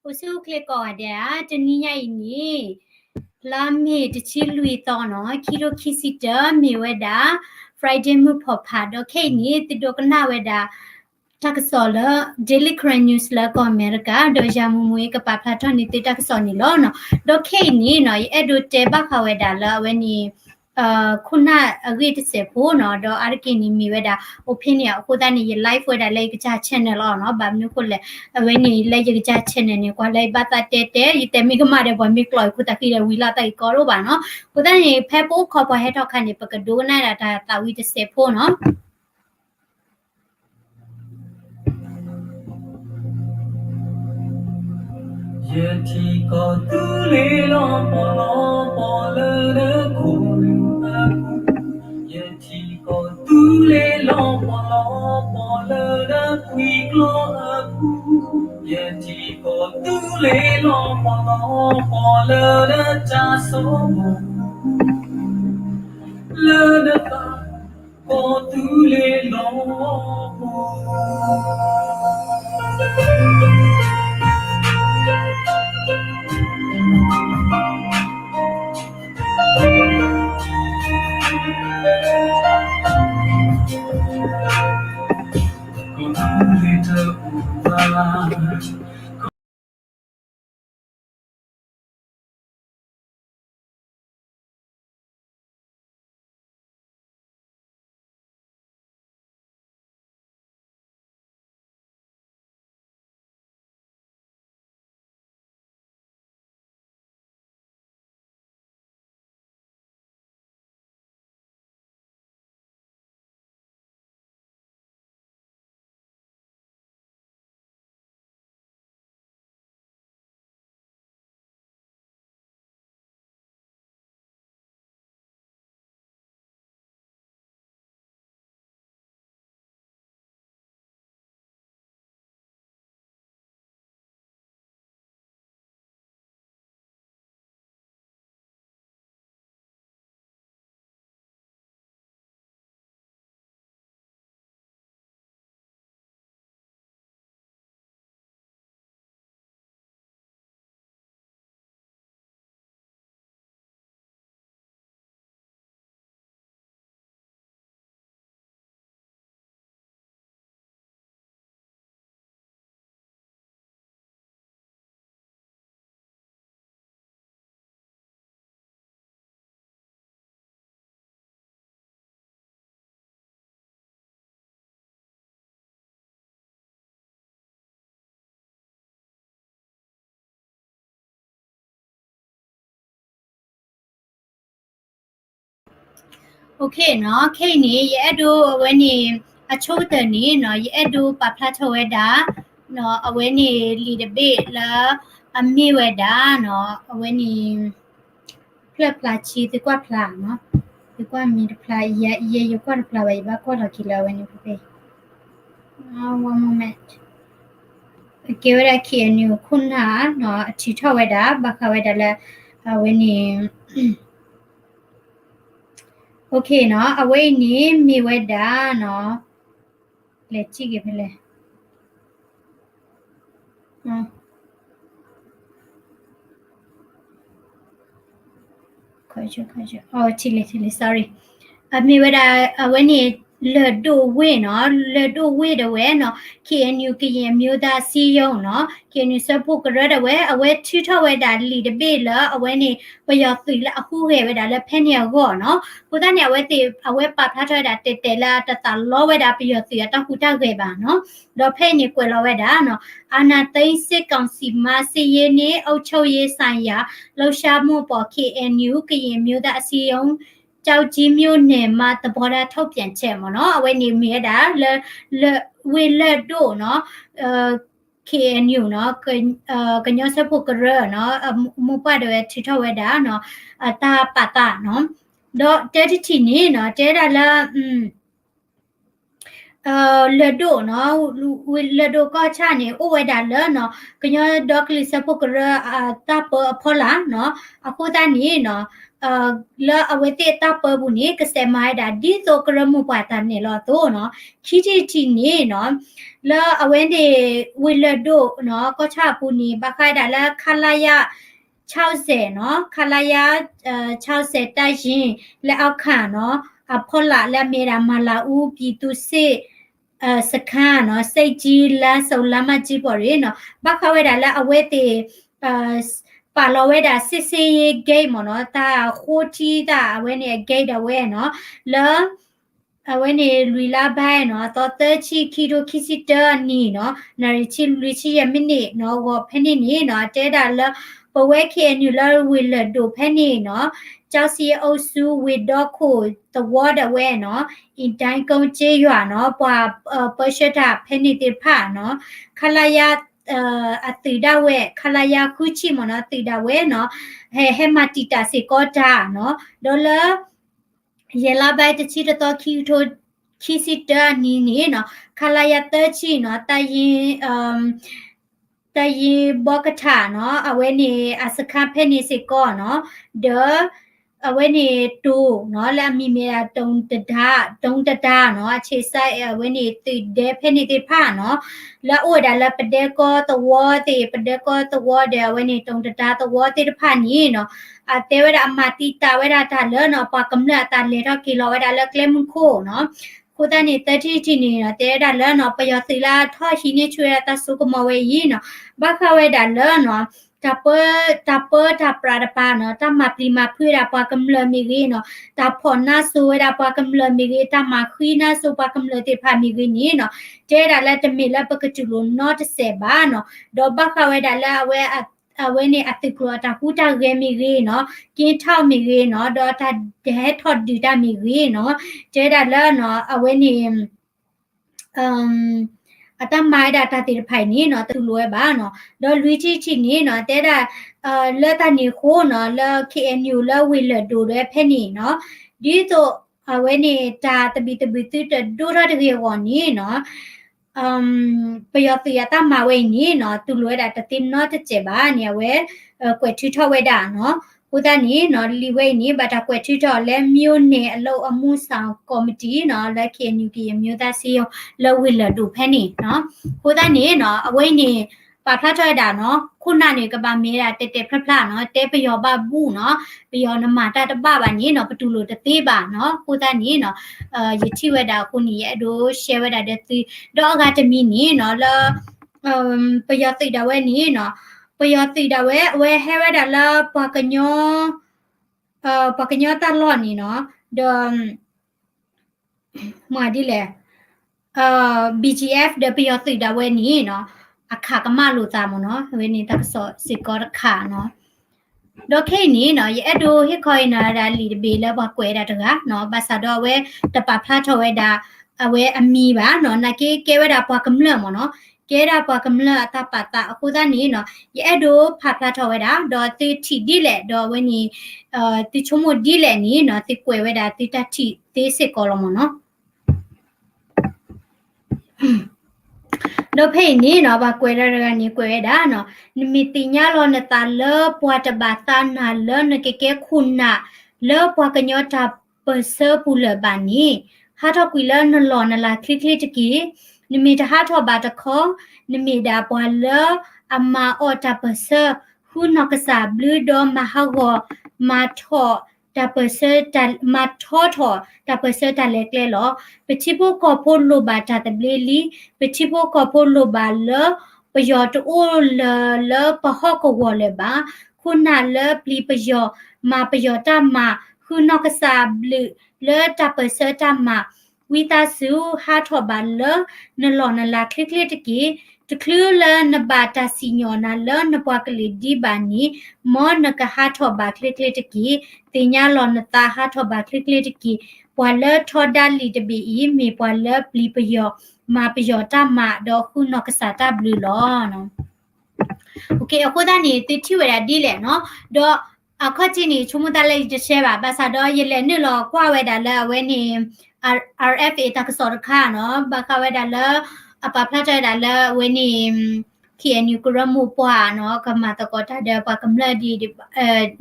အိၣ်ဆူၣ်အိၣ်ချ့ကိးဂၤဒဲးဧါ, တနံၤညါအံၤန့ၣ် လါမ့ၤတဆံလွံၢ်သီနီၤ, ခံထိခံဆံတၢ မ့ၢ်ဝဲဒၣ် Friday မုၢ်ဖီၣ်ဖး ဒီးခဲအံၤန့ၣ် သုဒိကနၣ်ဝဲဒၣ် တၢ်ကစီၣ်လၢ Daily Karen News လၢကီၢ်အမဲရကၤ, ဒီးယၤမူမူအံၤကပာ်ဖျါထီၣ်န့ၢ်သုတၢ်ကစီၣ်န့ၣ်လီၤနီၤ. ဒီးခဲအံၤန့ၣ်နီၤ ယအဲၣ်ဒိးတဲဘၣ်ဃးဝဲဒၣ်လၢအဝဲန့ၣ် ခိၣ်နၢ်အဂ့ၢ်တစဲးဖိနီၤ, ဒီးအါတက့ၢ်န့ၣ်မ့ၢ်ဝဲဒၣ် opinion အဃိသတးန့ၣ် ယ live ဝဲဒၣ်လၢယကစၢ် channel လီၤနီၤ. ဘၣ်မနုၤအဃိလဲၣ်, အဝဲန့ၣ်လၢယကစၢ် channel န့ၣ် ကွၢ်လၢယဘၣ်သးတဲတဲ ယတဲမ့ၢ်ကမၣ်ဒီး ပှၤမ့ၢ်ကျိးယခိၣ်သးဃံဒီး ဝံၤလီၤတၢ်ဂ့ၢ်ကီတအိၣ်ဘၣ်နီၤ. အဃိသတးန့ၣ် ဖဲပအိၣ်ခိးပှၤဟဲထီၣ်အခါန့ၣ် ပကဒိကနၣ်ဒၣ်တၢ်သးဝံၣ်တစဲးဖိနီၤ. ယထံၣ်ကီၢ်သူလ့ၤလီၤပှီၢ်လီၤပှီၢ်လၢနခိၣ်နူာ်အပူၤ, ယထံၣ်ကီၢ်သူလ့ၤလီၤပှီၢ်လီၤပှီၢ်လၢနကွံာ်ကျီအပူၤ, ယထံၣ်ကီၢ်သူလ့ၤလီၤပှီၢ်လီၤပှီၢ်လၢနတၢ်ဆိကမိၣ်အပူၤ, လၢနသးကီၢ်သူလ့ၤလီၤပှီၢ် ကီၢ်သူလ့ၤတအိၣ်ဘၣ် Okay နီၤ, ခဲအံၤန့ၣ် ယအဲၣ်ဒိးအဝဲန့ၣ် အဆိကတၢၢ်န့ၣ်နီၤ, ယအဲၣ်ဒိးပာ်ဖျါထီၣ်ဝဲဒၣ် အဝဲန့ၣ်လံာ်တဘ့ၣ်လၢ အမ့ၢ်ဝဲဒၣ်နီၤ, အဝဲန့ၣ် ဖျၢၣ်ဖျါဆံ သုကွၢ်ဖျါနီၤ, သုကွၢ်မ့ၢ်တဖျါ, ယဲယကွၢ်တဖျါဘၣ်, ယဘၣ်ကွၢ်လီၤက့ၤလၢအဝဲန့ၣ်ဖဲဖဲ one moment, အကဲဝဲဒၣ် KNU ခိၣ်နၢ်နီၤ, အထုးထီၣ်ဝဲဒၣ် ဘၣ်ဃးဝဲဒၣ်လၢ အဝဲန့ၣ် Okay နီၤ, အဝဲအံၤန့ၣ်မ့ၢ်ဝဲဒၣ်နီၤ, လဲၤထံၣ်က့ၤဖဲလဲၣ်, ထံၣ်လံ ထံၣ်လံ sorry, အမ့ၢ်ဝဲဒၣ် အဝဲန့ၣ် လၢၢ်ဒိၣ်ဝ့ၢ်နီၤ, လၢၢ်ဒိၣ်ဝ့ၢ်ဒၣ်ဝဲနီၤ, KNU ကရင်အမျိုးသားအစည်းအရုံးနီၤ, KNU စၢဖှိၣ်ကရၢဒၣ်ဝဲ အဝဲထုးထီၣ်ဝဲဒၣ်လံာ်တဘ့ၣ်လၢအဝဲန့ၣ် ပယီၤသုးလၢအဟူးဂဲၤဝဲဒၣ်လၢဖဲန့ၣ်အဂီၢ်နီၤ, အဃိသတးန့ၣ် အဝဲသ့ၣ် အဝဲပာ်ဖျါထီၣ်ဝဲဒၣ်တဲာ်တဲာ်လၢ တသးလီဝဲဒၣ်ပယီၤသုးအတၢ်ဟူးတၢ်ဂဲၤဘၣ်နီၤ, ဒီးဖဲအံၤန့ၣ်ကွဲးလီၤဝဲဒၣ်နီၤ, အာဏာသိမ်းစစ်ကောင်စီမှ စစ်ရေးနှင့်အုပ်ချုပ်ရေးဆိုင်ရာလှုပ်ရှားမှုအပေါ် KNU ကရင်အမျိုးသားအစည်းအရုံး ကျောက်ကြီးမြို့နယ်မှ သဘောထားထုတ်ပြန်ချက် မ့ၢ်နီၤ, အဝဲန့ၣ်မ့ၢ်ဝဲဒၣ်လၢ လၢၢ်ဝ့ၢ်လၢၢ်ဒိၣ်နီၤ, KNU နီၤ, ကညီစၢဖှိၣ်ကရၢနီၤ, အမိၢ်ပှၢ်ဒၣ်ဝဲထုးထီၣ်ဝဲဒၣ်နီၤ, အတၢ်ပာ်သးနီၤ, ဒီးတဲတထံၣ်န့ၣ်နီၤ, တဲဒၣ်လၢ လၢၢ်ဒိၣ်နီၤ, ဝ့ၢ်လၢၢ်ဒိၣ်ကီၢ်ဆၣ်န့ၣ် အိၣ်ဝဲဒၣ်လၢနီၤ, ကညီဒီကလုာ်စၢဖှိၣ်ကရၢအတၢ်ပၢအဖီလာ်နီၤ, အဃိသတးန့ၣ်နီၤ, လၢအဝဲသ့ၣ်အတၢ်ပၢပူၤန့ၣ် ကစဲးမၤဝဲဒၣ် ဒ်သိးကရၢမိၢ်ပှၢ်တၢ်နဲၣ်လီၤအသိးနီၤ, ခံထံၣ်တထံၣ်န့ၣ်နီၤ, လၢအဝဲန့ၣ် ဝ့ၢ်လၢၢ်ဒိၣ်နီၤ ကီၢ်ဆၣ်အပူၤန့ၣ် ဘၣ်ဃးဝဲဒၣ်လၢ ခလရ ခြောက်ဆယ်နီၤ, ခလရ ခြောက်ဆယ် တပ်ရင်း လက်အောက်ခံနီၤ, အဖီလာ်လၢအမ့ၢ်ဝဲဒၣ် မၤလၤအူ ပြည်သူ့စစ် စခန်းနီၤ, ဆိပ်ကြီး လမ်းစုံ လမ်းမကြီး ပူၤန့ၣ်နီၤ, ဘၣ်ဃးဝဲဒၣ်လၢအဝဲသ့ၣ် ပာ်လီၤဝဲဒၣ် စစ်ဆေးရေးဂိတ် မ့ၢ်နီၤ, တၢ်ဃိထံတၢ်အဝဲန့ၣ်အ gate ဒၣ်ဝဲနီၤ, လၢ အဝဲန့ၣ် လွံၢ်လါဘဲနီၤ, သီသၢဆံ ခံကထိခံဆံတၢအနံၣ်နီၤ, နၣ်ရံၣ်ဆံ လွံၢ်ဆံယဲၢ်မံးနံးနီၤ, ဂီၤဖဲန့ၣ်န့ၣ်နီၤ, တဲဒၣ်လၢ ပဝဲ ခ့ၣ်အဲၣ်ယူၣ် လၢဝ့ၢ်လၢၢ်ဒိၣ်ဖဲန့ၣ်နီၤ, ကျောက်စံအုပ်စု ဝ့ၢ်ဒီခိၣ်သဝီဒၣ်ဝဲနီၤ, အံၤတိုင်းကုန်းကျေးရွာနီၤ, ပှၤပၢဆှၢတၢ်ဖဲန့ၣ်သ့ၣ်တဖၣ်နီၤ, ခလရ အသုးဒၣ်ဝဲ ခလရ ဃုဆံ မ့ၢ်နီၤ, သုးဒၣ်ဝဲနီၤ, ဟဲ ဟဲမၤတံာ်တာ်စ့ၢ်ကီးတၢ်နီၤ, ဒီးလၢ ယဲၢ်လါဘဲ တဆံတသီ ခံကထိခံဆံတၢအနံၤန့ၣ်နီၤ, ခလရ သၢဆံနီၤ, တပ်ရင်း တပ်ရင်း ဘီကထၣ်နီၤ, အဝဲန့ၣ် အစခန်းဖဲန့ၣ်စ့ၢ်ကီးနီၤ, ဒီး အဝဲန့ၣ်တိၤနီၤ, လၢအမံၤမ့ၢ်ဒၣ် တုံတဒါ တုံတဒါနီၤ, အဆ့ၣ်စဲး အဝဲန့ၣ်သုးဒဲဖဲန့ၣ်သ့ၣ်တဖၣ်နီၤ, လၢအအိၣ်ဝဲဒၣ်လၢပဒဲကီသဝီသ့ၣ်, ပဒဲကီသဝီဒီး အဝဲန့ၣ် တုံတဒါသဝီသ့ၣ်တဖၣ်န့ၣ်နီၤ, အတဲဝဲဒၣ်အမၤတံာ်တာ်ဝဲဒၣ်တၢ်လၢနီၤ, ပှၤကမျၢၢ်အတၢ်လဲၤထီၣ်က့ၤလီၤဝဲဒၣ်လၢကျဲမုၢ်ခိၣ်နီၤ, အဃိသတးန့ၣ် သၢထံၣ်တထံၣ်န့ၣ်နီၤ, တဲဝဲဒၣ်လၢနီၤ, ပယီၤသုးလၢအထီၣ်ဟံးန့ၢ်ဆူၣ်ဝဲဒၣ်တၢ်စိကမီၤဝဲအံၤနီၤ, ဘၣ်ဃးဝဲဒၣ်လၢနီၤ, တၢ်ပၢ တၢ်ပၢတၢ်ပြးတပၤနီၤ, တၢ်မၤပျံၤမၤဖုးဝဲဒၣ်ပှၤကမျၢၢ်မ့ၢ်ဂ့ၤနီၤ, တၢ်ဖီၣ်နါစိၤဝဲဒၣ်ပှၤကမျၢၢ်မ့ၢ်ဂ့ၤ, တၢ်မၤဃံနါစိၤပှၤကမျၢၢ်သ့ၣ်တဖၣ်မ့ၢ်ဂ့ၤန့ၣ်နီၤ, တဲဝဲဒၣ်လၢတမ့ၢ်လၢပကတူၢ်လိာ်နီတစဲးဘၣ်နီၤ, ဒီးဘၣ်ဃးဝဲဒၣ်လၢအဝဲ အဝဲန့ၣ်အသုးကျိၤအတၢ်ဟူးတၢ်ဂဲၤမ့ၢ်ဂ့ၤနီၤ, က့ထီၣ်မ့ၢ်ဂ့ၤနီၤ, ဒီးတၢ်ဟဲထီၣ်ဒုးတၢ်မ့ၢ်ဂ့ၤနီၤ, တဲဝဲဒၣ်လၢနီၤ, အဝဲန့ၣ် အတၢ်မၤဝဲဒၣ်တၢ်သ့ၣ်တဖၣ်အံၤန့ၣ်နီၤ, တတူၢ်လိာ်ဝဲဘၣ်နီၤ, ဒီးလွံၢ်ထံၣ်တထံၣ်န့ၣ်နီၤ, တဲဒၣ် လၢတၢ်န့ၣ်အဃိနီၤ, လၢ ခ့ၣ်အဲၣ်ယူၣ် လၢဝ့ၢ်လၢၢ်ဒိၣ်ဒီးဖဲန့ၣ်နီၤ, ဒ်သိး အဝဲန့ၣ် တၢ်သဘံၣ်သဘုၣ်သုတဒိၣ်ထီၣ်တဂ့ၤအဂီၢ်န့ၣ်နီၤ ပယီၤသုးအတၢ်မၤဝဲအံၤန့ၣ်နီၤ, တူၢ်လိာ်ဝဲဒၣ်တသ့နီတစဲးဘၣ်န့ၣ် အဝဲ ကွဲးထုးထီၣ်ဝဲဒၣ်နီၤ. အဃိသတးန့ၣ်နီၤ, လံာ်ဝဲအံၤန့ၣ် ဘၣ်တၢ်ကွဲးထုးထီၣ်လၢ မြို့နယ်အလုပ်အမှုဆောင်ကော်မတီနီၤ, လၢ ခ့ၣ်အဲၣ်ယူၣ် ကရင်အမျိုးသားအစည်းအရုံး လၢဝ့ၢ်လၢၢ်ဒိၣ်ဖဲန့ၣ်နီၤ. အဃိသတးန့ၣ်နီၤ, အဝဲအံၤန့ၣ် ပာ်ဖျါထီၣ်ဝဲဒၣ်နီၤ, ခိၣ်နၢ်န့ၣ် ကဘၣ်မ့ၢ်ဝဲဒၣ်တဲာ်တဲာ်ဖျါဖျါနီၤ, တဲပယီၤဘၣ်ဘူၣ်နီၤ, ပယီၤနမၤတၢ်တဘၣ်ဘၣ်န့ၣ်နီၤ, ပတူၢ်လိာ်တသ့ဘၣ်နီၤ. အဃိသတးန့ၣ်နီၤ, ယထံၣ်ဝဲဒၣ်အဃိန့ၣ် ယအဲၣ်ဒိး share ဝဲဒၣ်ဒီးသု, ဒီးအဂၤတမံၤန့ၣ်နီၤ, လၢ ပယီၤသုးဒၣ်ဝဲန့ၣ်နီၤ, ပယီၤသုးဒၣ်ဝဲ အဝဲဟဲဝဲဒၣ်လၢပှၤကညီ ပှၤကညီတၢ်လီၢ်န့ၣ်နီၤ, ဒီး မၤဒ်လဲၣ်, BGF ဒီးပယီၤသုးဒၣ်ဝဲန့ၣ်နီၤ, အခးကမၣ်လိာ်သးမ့ၢ်နီၤ, အဝဲန့ၣ်တၢ်ကစီၣ်စ့ၢ်ကီးတခါနီၤ. ဒီးခဲအံၤန့ၣ်နီၤ, ယအဲၣ်ဒိးဟ့ၣ်ခီအံၤနၤဒၣ်လံာ်တဘ့ၣ်လၢပှၤကွဲးဒၣ်တဂၤနီၤ, ဘၣ်ဆၣ်ဒီးအဝဲတပာ်ဖျါထီၣ်ဝဲဒၣ် အဝဲအမံၤဘၣ်နီၤ, နာ်က့ကဲဝဲဒၣ်ပှၤကမျၢၢ်မ့ၢ်နီၤ, ကဲဒၣ်ပှၤကမျၢၢ်အတၢ်ပာ်သးအဃိသတးန့ၣ်နီၤ, ယအဲၣ်ဒိးဖးဖျါထီၣ်ဝဲဒၣ်, ဒီးသုထံၣ်ဒ်လဲၣ်, ဒီးအဝဲန့ၣ် သုဆိကမိၣ်ဒ်လဲၣ်န့ၣ်နီၤ, သုကွဲးဝဲဒၣ်သုတၢ်ထံၣ်သ့စ့ၢ်ကီးလီၤမ့ၢ်နီၤ. ဒီးဖဲအံၤန့ၣ်နီၤ, ပှၤကွဲးဒၣ်တဂၤန့ၣ် ကွဲးဝဲဒၣ်နီၤ, နမ့ၢ်သ့ၣ်ညါလီၤနသးလၢပှၤတဘၣ်သးနၤလၢနကကဲခိၣ်နၢ်လၢပှၤကညီတၢ်ပၢၢ်ဆၢပူၤလၢၤဘၣ်န့ၣ်, ဟးထီၣ်ကွံာ်လၢနလီၢ်နလၤချ့ချ့တက့ၢ်. နမ့ၢ်တဟးထီၣ်ဘၣ်တခီ, နမ့ၢ်ဒၣ်ပှၤလၢအမၤအီၣ်တၢ်ပၢၢ်ဆၢ ဃုနီၢ်ကစၢ်ဘျုးဒီးမၤဟးဂီၤ မၤထီၣ်တၢ်ပၢၢ်ဆၢ, မၤထီထီၣ်တၢ်ပၢၢ်ဆၢတၢ်လဲၤကျဲလီၤ. ပထံဖိကီၢ်ဖိလိၣ်ဘၣ်တၢ်သဘျ့လံ. ပထံဖိကီၢ်ဖိလိၣ်ဘၣ်လၢ ပယီၤတအိၣ်လၢၤလၢပဟီၣ်ကဝီၤလၢၤဘၣ်. ခိၣ်နၢ်လၢပျံၤပယီၤ, မၤပယီၤတၢ်မၤ, ဃုနီၢ်ကစၢ်ဘျုးလၢတၢ်ပၢၢ်ဆၢတၢ်မၤ, ဝံသးစူၤဟးထီၣ်ဘၣ်လၢနလီၢ်နလၤချ့ချ့တက့ၢ်. တချုးလၢနဘၣ်တၢ်စံၣ်ညီၣ်နၤလၢနပှၤကလုာ်ဒံးဘၣ်န့ၣ်, မ်နကဟးထီၣ်ဘၣ်ချ့ချ့တက့ၢ်. သ့ၣ်ညါလီၤနသးဟးထီၣ်ဘၣ်ချ့ချ့တက့ၢ်. ပှၤလၢထီဒါလံာ်တဘ့ၣ်အံၤ မ့ၢ်ပှၤလၢပျံၤပယီၤ, မၤပယီၤတၢ်မၤ ဒီးဃုနီၢ်ကစၢ်တၢ်ဘျုးလီၤ. အဃိသတးန့ၣ် သုထံၣ်ဝဲဒၣ်ဒ်လဲၣ်နီၤ, ဒီးအခီၣ်ထံးန့ၣ် ဆိကမိၣ်သးလၢယတshareဘၣ်, ဘၣ်ဆၣ်ဒီးယလဲၤနုာ်လီၤကွၢ်ဝဲဒၣ်လၢအဝဲန့ၣ် RFA တၢ်ကစီၣ်တခါနီၤ, ဘၣ်ဃးဝဲဒၣ်လၢ အပာ်ဖျါထီၣ်ဝဲဒၣ်လၢအဝဲန့ၣ် K N U ကရၢမိၢ်ပှၢ်နီၤ ကမၤသကိးတၢ်ဒီးပှၤကမျၢၢ်ဒ်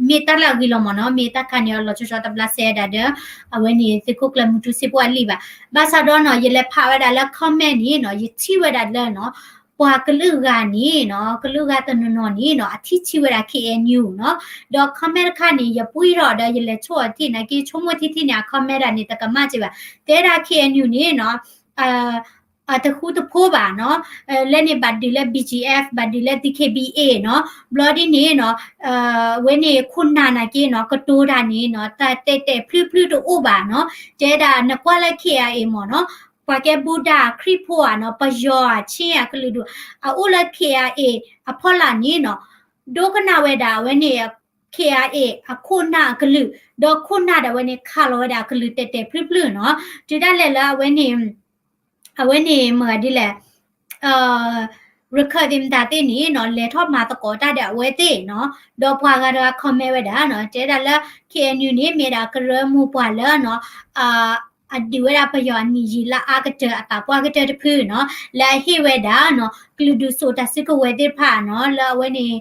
မ့ၢ်တၢ်လၢအဂ့ၤလီၤမ့ၢ်နီၤ, မ့ၢ်တၢ်ခါန့ၣ် အလီၤဆီဆီတဘျါစဲဒၣ်ဒီး အဝဲန့ၣ်သုးခိၣ်ကျၢၢ်မူထူစ့ဖိအလံာ်ဘၣ်. ဘၣ်ဆၣ်ဒီးနီၤ ယလဲၤဖးဝဲဒၣ်လၢ comment န့ၣ်နီၤ ယထံၣ်ဝဲဒၣ်လၢနီၤ ပှၤကလုာ်ဂၤန့ၣ်နီၤ ကလုာ်ဂၤတနီၤနီၤန့ၣ်နီၤ အထံၣ်ဆံးဝဲဒၣ် K N U နီၤ, ဒီး comment တခါန့ၣ် ယပှံၢ်ထီၣ်ဒီး ယလဲၤဆိၣ်အီၤထံၣ်နာ်က့ ဆိကမိၣ်ထံထံန့ၣ် အ comment ဒၣ်န့ၣ် တကမၣ်က့ဘၣ်, တဲဒၣ် K N U န့ၣ်နီၤ အတဃူတဖိးဘၣ်နီၤ, လၢန့ၣ်ဘၣ်ဒုးလၢ B G F ဘၣ်ဒုးလၢ D K B A နီၤ, ဘျီဒ်န့ၣ်နီၤ အဝဲန့ၣ်ခိၣ်နၢ်နာ်က့နီၤ ကတိၤတၢ်န့ၣ်နီၤ တၢ်တဲာ်တဲာ်ဖျုးဖျုးတအိၣ်ဘၣ်နီၤ, တဲဒၣ်နကွၢ်လၢ K I A မ့ၢ်နီၤ ပှၤကဲဘူဒၣ်ခရံာ်ဖိဧါနီၤ ပယီၤဧါ ခ့ဧါ ကလုာ်ဒူၣ် အအိၣ်လၢ K I A အဖီလာ်န့ၣ်နီၤ ဒိကနၣ်ဝဲဒၣ်အဝဲန့ၣ် K I A အခိၣ်နၢ်အကလုာ်, ဒီးခိၣ်နၢ်ဒၣ်ဝဲန့ၣ် ခးလီၤဝဲဒၣ်အကလုာ်တဲာ်တဲာ်ဖျုးဖျုးနီၤ, တုၤဒၣ်လဲာ်လၢအဝဲန့ၣ် အဝဲန့ၣ်မၤဒ်လဲၣ် ရခၢၣ်သ့ၣ်မတၤသ့ၣ်န့ၣ်နီၤ လဲၤထီၣ်မၤသကိးတၢ်ဒီးအဝဲသ့ၣ်နီၤ, ဒီးပှၤဂၤတဂၤ comment ဝဲဒၣ်နီၤ တဲဒၣ်လၢ K N U န့ၣ် မ့ၢ်ဒၣ်ကရၢမိၢ်ပှၢ်လၢနီၤ အဒုးဝဲဒၣ်ပယီၤအနံၣ်ယံာ်လါအါကတၢၢ်အသးပှၢ်ကတၢၢ်တဖုနီၤ, လၢအဟ့ၣ်ဝဲဒၣ်နီၤ ကလုာ်ဒူၣ်စိာ်တၢ်စုကဝဲၤသ့ၣ်တဖၣ်နီၤ လၢအဝဲန့ၣ်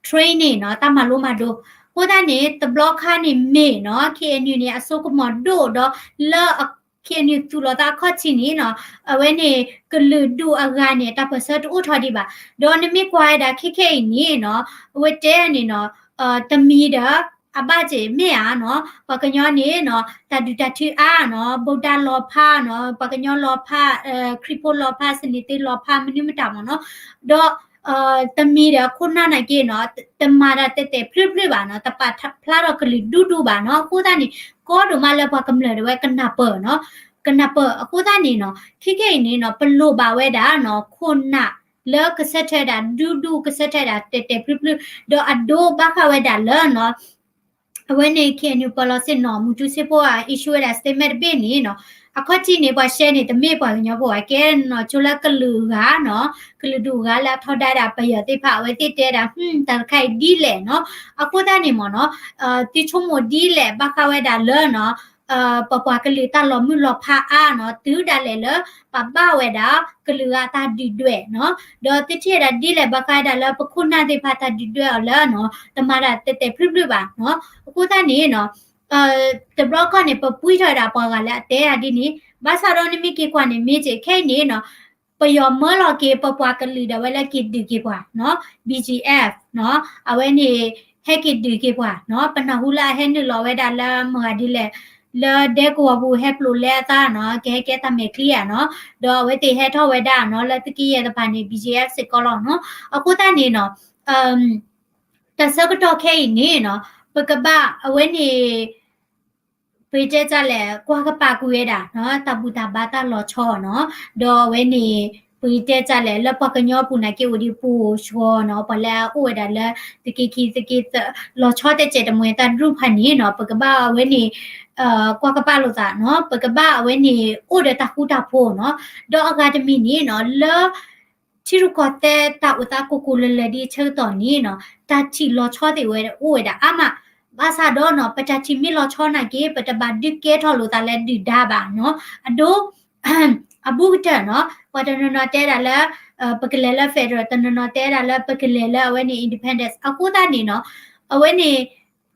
training နီၤ တၢ်မၤလိမၤဒိး, အဃိသတးန့ၣ် တဘျီခါန့ၣ်မ့ၢ်နီၤ K N U န့ၣ် အစိကမီၤဒိၣ်ဒီးလၢ K N U သူၣ်လီၤသးအခီၣ်ထံးန့ၣ်နီၤ အဝဲန့ၣ် ကလုာ်ဒူၣ်အဂၤန့ၣ် တၢ်ပၢၢ်ဆၢတအိၣ်ထီၣ်ဒံးဘၣ်, ဒီးနမ့ၢ်ကွၢ်ဝဲဒၣ်ခဲခဲအံၤန့ၣ်နီၤ အဝဲတဲန့ၣ်နီၤ တမံၤဒီး အဘၣ်စ့ၢ်မ့ၢ်ဧါနီၤ ပှၤကညီန့ၣ်နီၤ တၢ်ဒုးတၢ်ထုအါနီၤ ဗုဒ္ဓလီၤဖးနီၤ ပှၤကညီလီၤဖး ခရံာ်ဖိလီၤဖး စနေသစ်လီၤဖး မနုၤမတၤမ့ၢ်နီၤ, ဒီး တမံၤဒီးခိၣ်နၢ်နာ်က့နီၤ တမၤတၢ်တဲာ်တဲာ်ဖျုးဖျုးဘၣ်နီၤ တပာ်ဖျါထီၣ်ကလုာ်ဒူဒူဘၣ်နီၤ, အဃိသတးန့ၣ် ကီဒိၣ်မးလၢပှၤကမျၢၢ်ဒၣ်ဝဲကနၢ်ပၢၢ်နီၤ, ကနၢ်ပၢၢ်အဃိသတးန့ၣ်နီၤ ခဲခဲအံၤန့ၣ်နီၤ ပလိၣ်ဘၣ်ဝဲဒၣ်နီၤ ခိၣ်နၢ်လၢကဆၢထၢၣ်ဒၣ်ဒူဒူ ကဆၢထၢၣ်ဒၣ်တဲာ်တဲာ်ဖျုးဖျုး ဒီးအဒိဘၣ်ဃးဝဲဒၣ်လၢနီၤ အဝဲန့ၣ် K N U ပၢၤလီၤစ့ၣ်နီၤ မူထူစ့ဖိအ issue ဝဲဒၣ် statement တဘ့ၣ်န့ၣ်နီၤ, အခီၣ်ထံးန့ၣ် ပှၤ share န့ၣ် တမ့ၢ်ပှၤကညီဖိဘၣ် ကဲနီၤ ဆိလၢကလုာ်ဂၤနီၤ ကလုာ်ဒူၣ်ဂၤလၢအထီဒါဒၣ်ပယီၤသ့ၣ်တဖၣ် အဝဲသ့ၣ်တဲဒၣ် တၢ်တခါအံၤဒ်လဲၣ်နီၤ, အဃိသတးန့ၣ်မ့ၢ်နီၤ သုဆိကမိၣ်ဒ်လဲၣ် ဘၣ်ဃးဝဲဒၣ်လၢနီၤ ပပှၤကလုာ်တၢ်လီၤမုၢ်လီၤဖးအါနီၤ တုၤဒၣ်လဲာ်လၢ ပဘၣ်ဝဲဒၣ် ကလုာ်ဂၤတၢ်ဒုၣ်ဒွဲၣ်နီၤ, ဒီးသုထံၣ်ဝဲဒၣ်ဒ်လဲၣ် ဘၣ်ဃးဝဲဒၣ်လၢပခိၣ်နၢ်သ့ၣ်တဖၣ်တၢ်ဒုၣ်ဒွဲၣ်အီၤလၢနီၤ တမၤတၢ်တဲာ်တဲာ်ဖျုးဖျုးဘၣ်နီၤ, အဃိသတးန့ၣ်နီၤ တဘျီခီန့ၣ် ပပှံထီၣ်ဝဲဒၣ်ပှၤဂၤလၢအတဲဒၣ်ဒ်န့ၣ်, ဘၣ်ဆၣ်ဒီးနမ့ၢ်က့ၤကွၢ်န့ၣ် မ့ၢ်စ့ၢ်ခဲအံၤန့ၣ်နီၤ ပယီၤမၢလီၤက့ၤ ပပှၤကလုာ်ဒၣ်ဝဲလၢက့ၤဒုးက့ၤပှၤနီၤ, B G F နီၤ, အဝဲန့ၣ် ဟဲက့ၤဒုးက့ၤပှၤနီၤ, ပနၢ်ဟူလၢအဟဲနုာ်လီၤဝဲဒၣ်လၢမတၤဒ်လဲၣ်, လၢဒဲကဝီၤပူၤဟဲပျိးလဲအသးနီၤ, ကဟဲကဲတၢ်မဲာ်ချံဧါနီၤ, ဒီးအဝဲသ့ၣ်ဟဲထီၣ်ဝဲဒၣ်နီၤ လၢသုးက့ယဲၢ်တဖၣ်န့ၣ် B G F စ့ၢ်ကီးလီၤနီၤ, အဃိသတးန့ၣ်နီၤ တၢ်ဆၢကတီၢ်ခဲအံၤန့ၣ်နီၤ ပကဘၣ်အဝဲန့ၣ် ပတဲတၢ်လဲၣ် ကွၢ်ကပာ်ကွံာ်ဝဲဒၣ်နီၤ တၢ်ဘူၣ်တၢ်ဘါတၢ်လီၤဆီနီၤ, ဒီးအဝဲန့ၣ် ပတဲတၢ်လဲၣ် လၢပှၤကညီပူၤနာ်က့အိၣ်ဒံးပူၤဆှီနီၤ, ပှၤလၢအအိၣ်ဝဲဒၣ်လၢ သုးက့ခံ သုးက့သၢ လီၤဆီတစဲးတမှဲၤတၢ်ဒြူၣ်ဖးန့ၣ်နီၤ ပကဘၣ်အဝဲန့ၣ် ကွၢ်ကပာ်လိာ်သးနီၤ, ပကဘၣ်အဝဲန့ၣ် အိၣ်ဒီးတၢ်ဃူတၢ်ဖိးနီၤ, ဒီးအဂၤတမံၤန့ၣ်နီၤ လၢ ထံရူၢ်ကီၢ်သဲးတၢ်အိၣ်သးကိၢ်ကိၢ်လၢၤလၢၤဒ်အဆၢကတီၢ်န့ၣ်နီၤ တၢ်ထံၣ်လီၤဆီသ့ၣ်ဝဲအိၣ်ဝဲဒၣ်အါမး, ဘၣ်ဆၣ်ဒီးနီၤ ပတၢ်ထံၣ်မ့ၢ်လီၤဆီနာ်က့ ပတဘၣ်ဒုးကဲထီၣ်လိာ်သးလၢဒုၣ်ဒါဘၣ်နီၤ, အဒိ အဘူးကတၢၢ်နီၤ ပှၤတနီၤနီၤတဲဒၣ်လၢ ပကလဲၤလၢ federal တနီၤနီၤတဲဒၣ်လၢပကလဲၤလၢအဝဲန့ၣ် independence အဃိသတးန့ၣ်နီၤ အဝဲန့ၣ်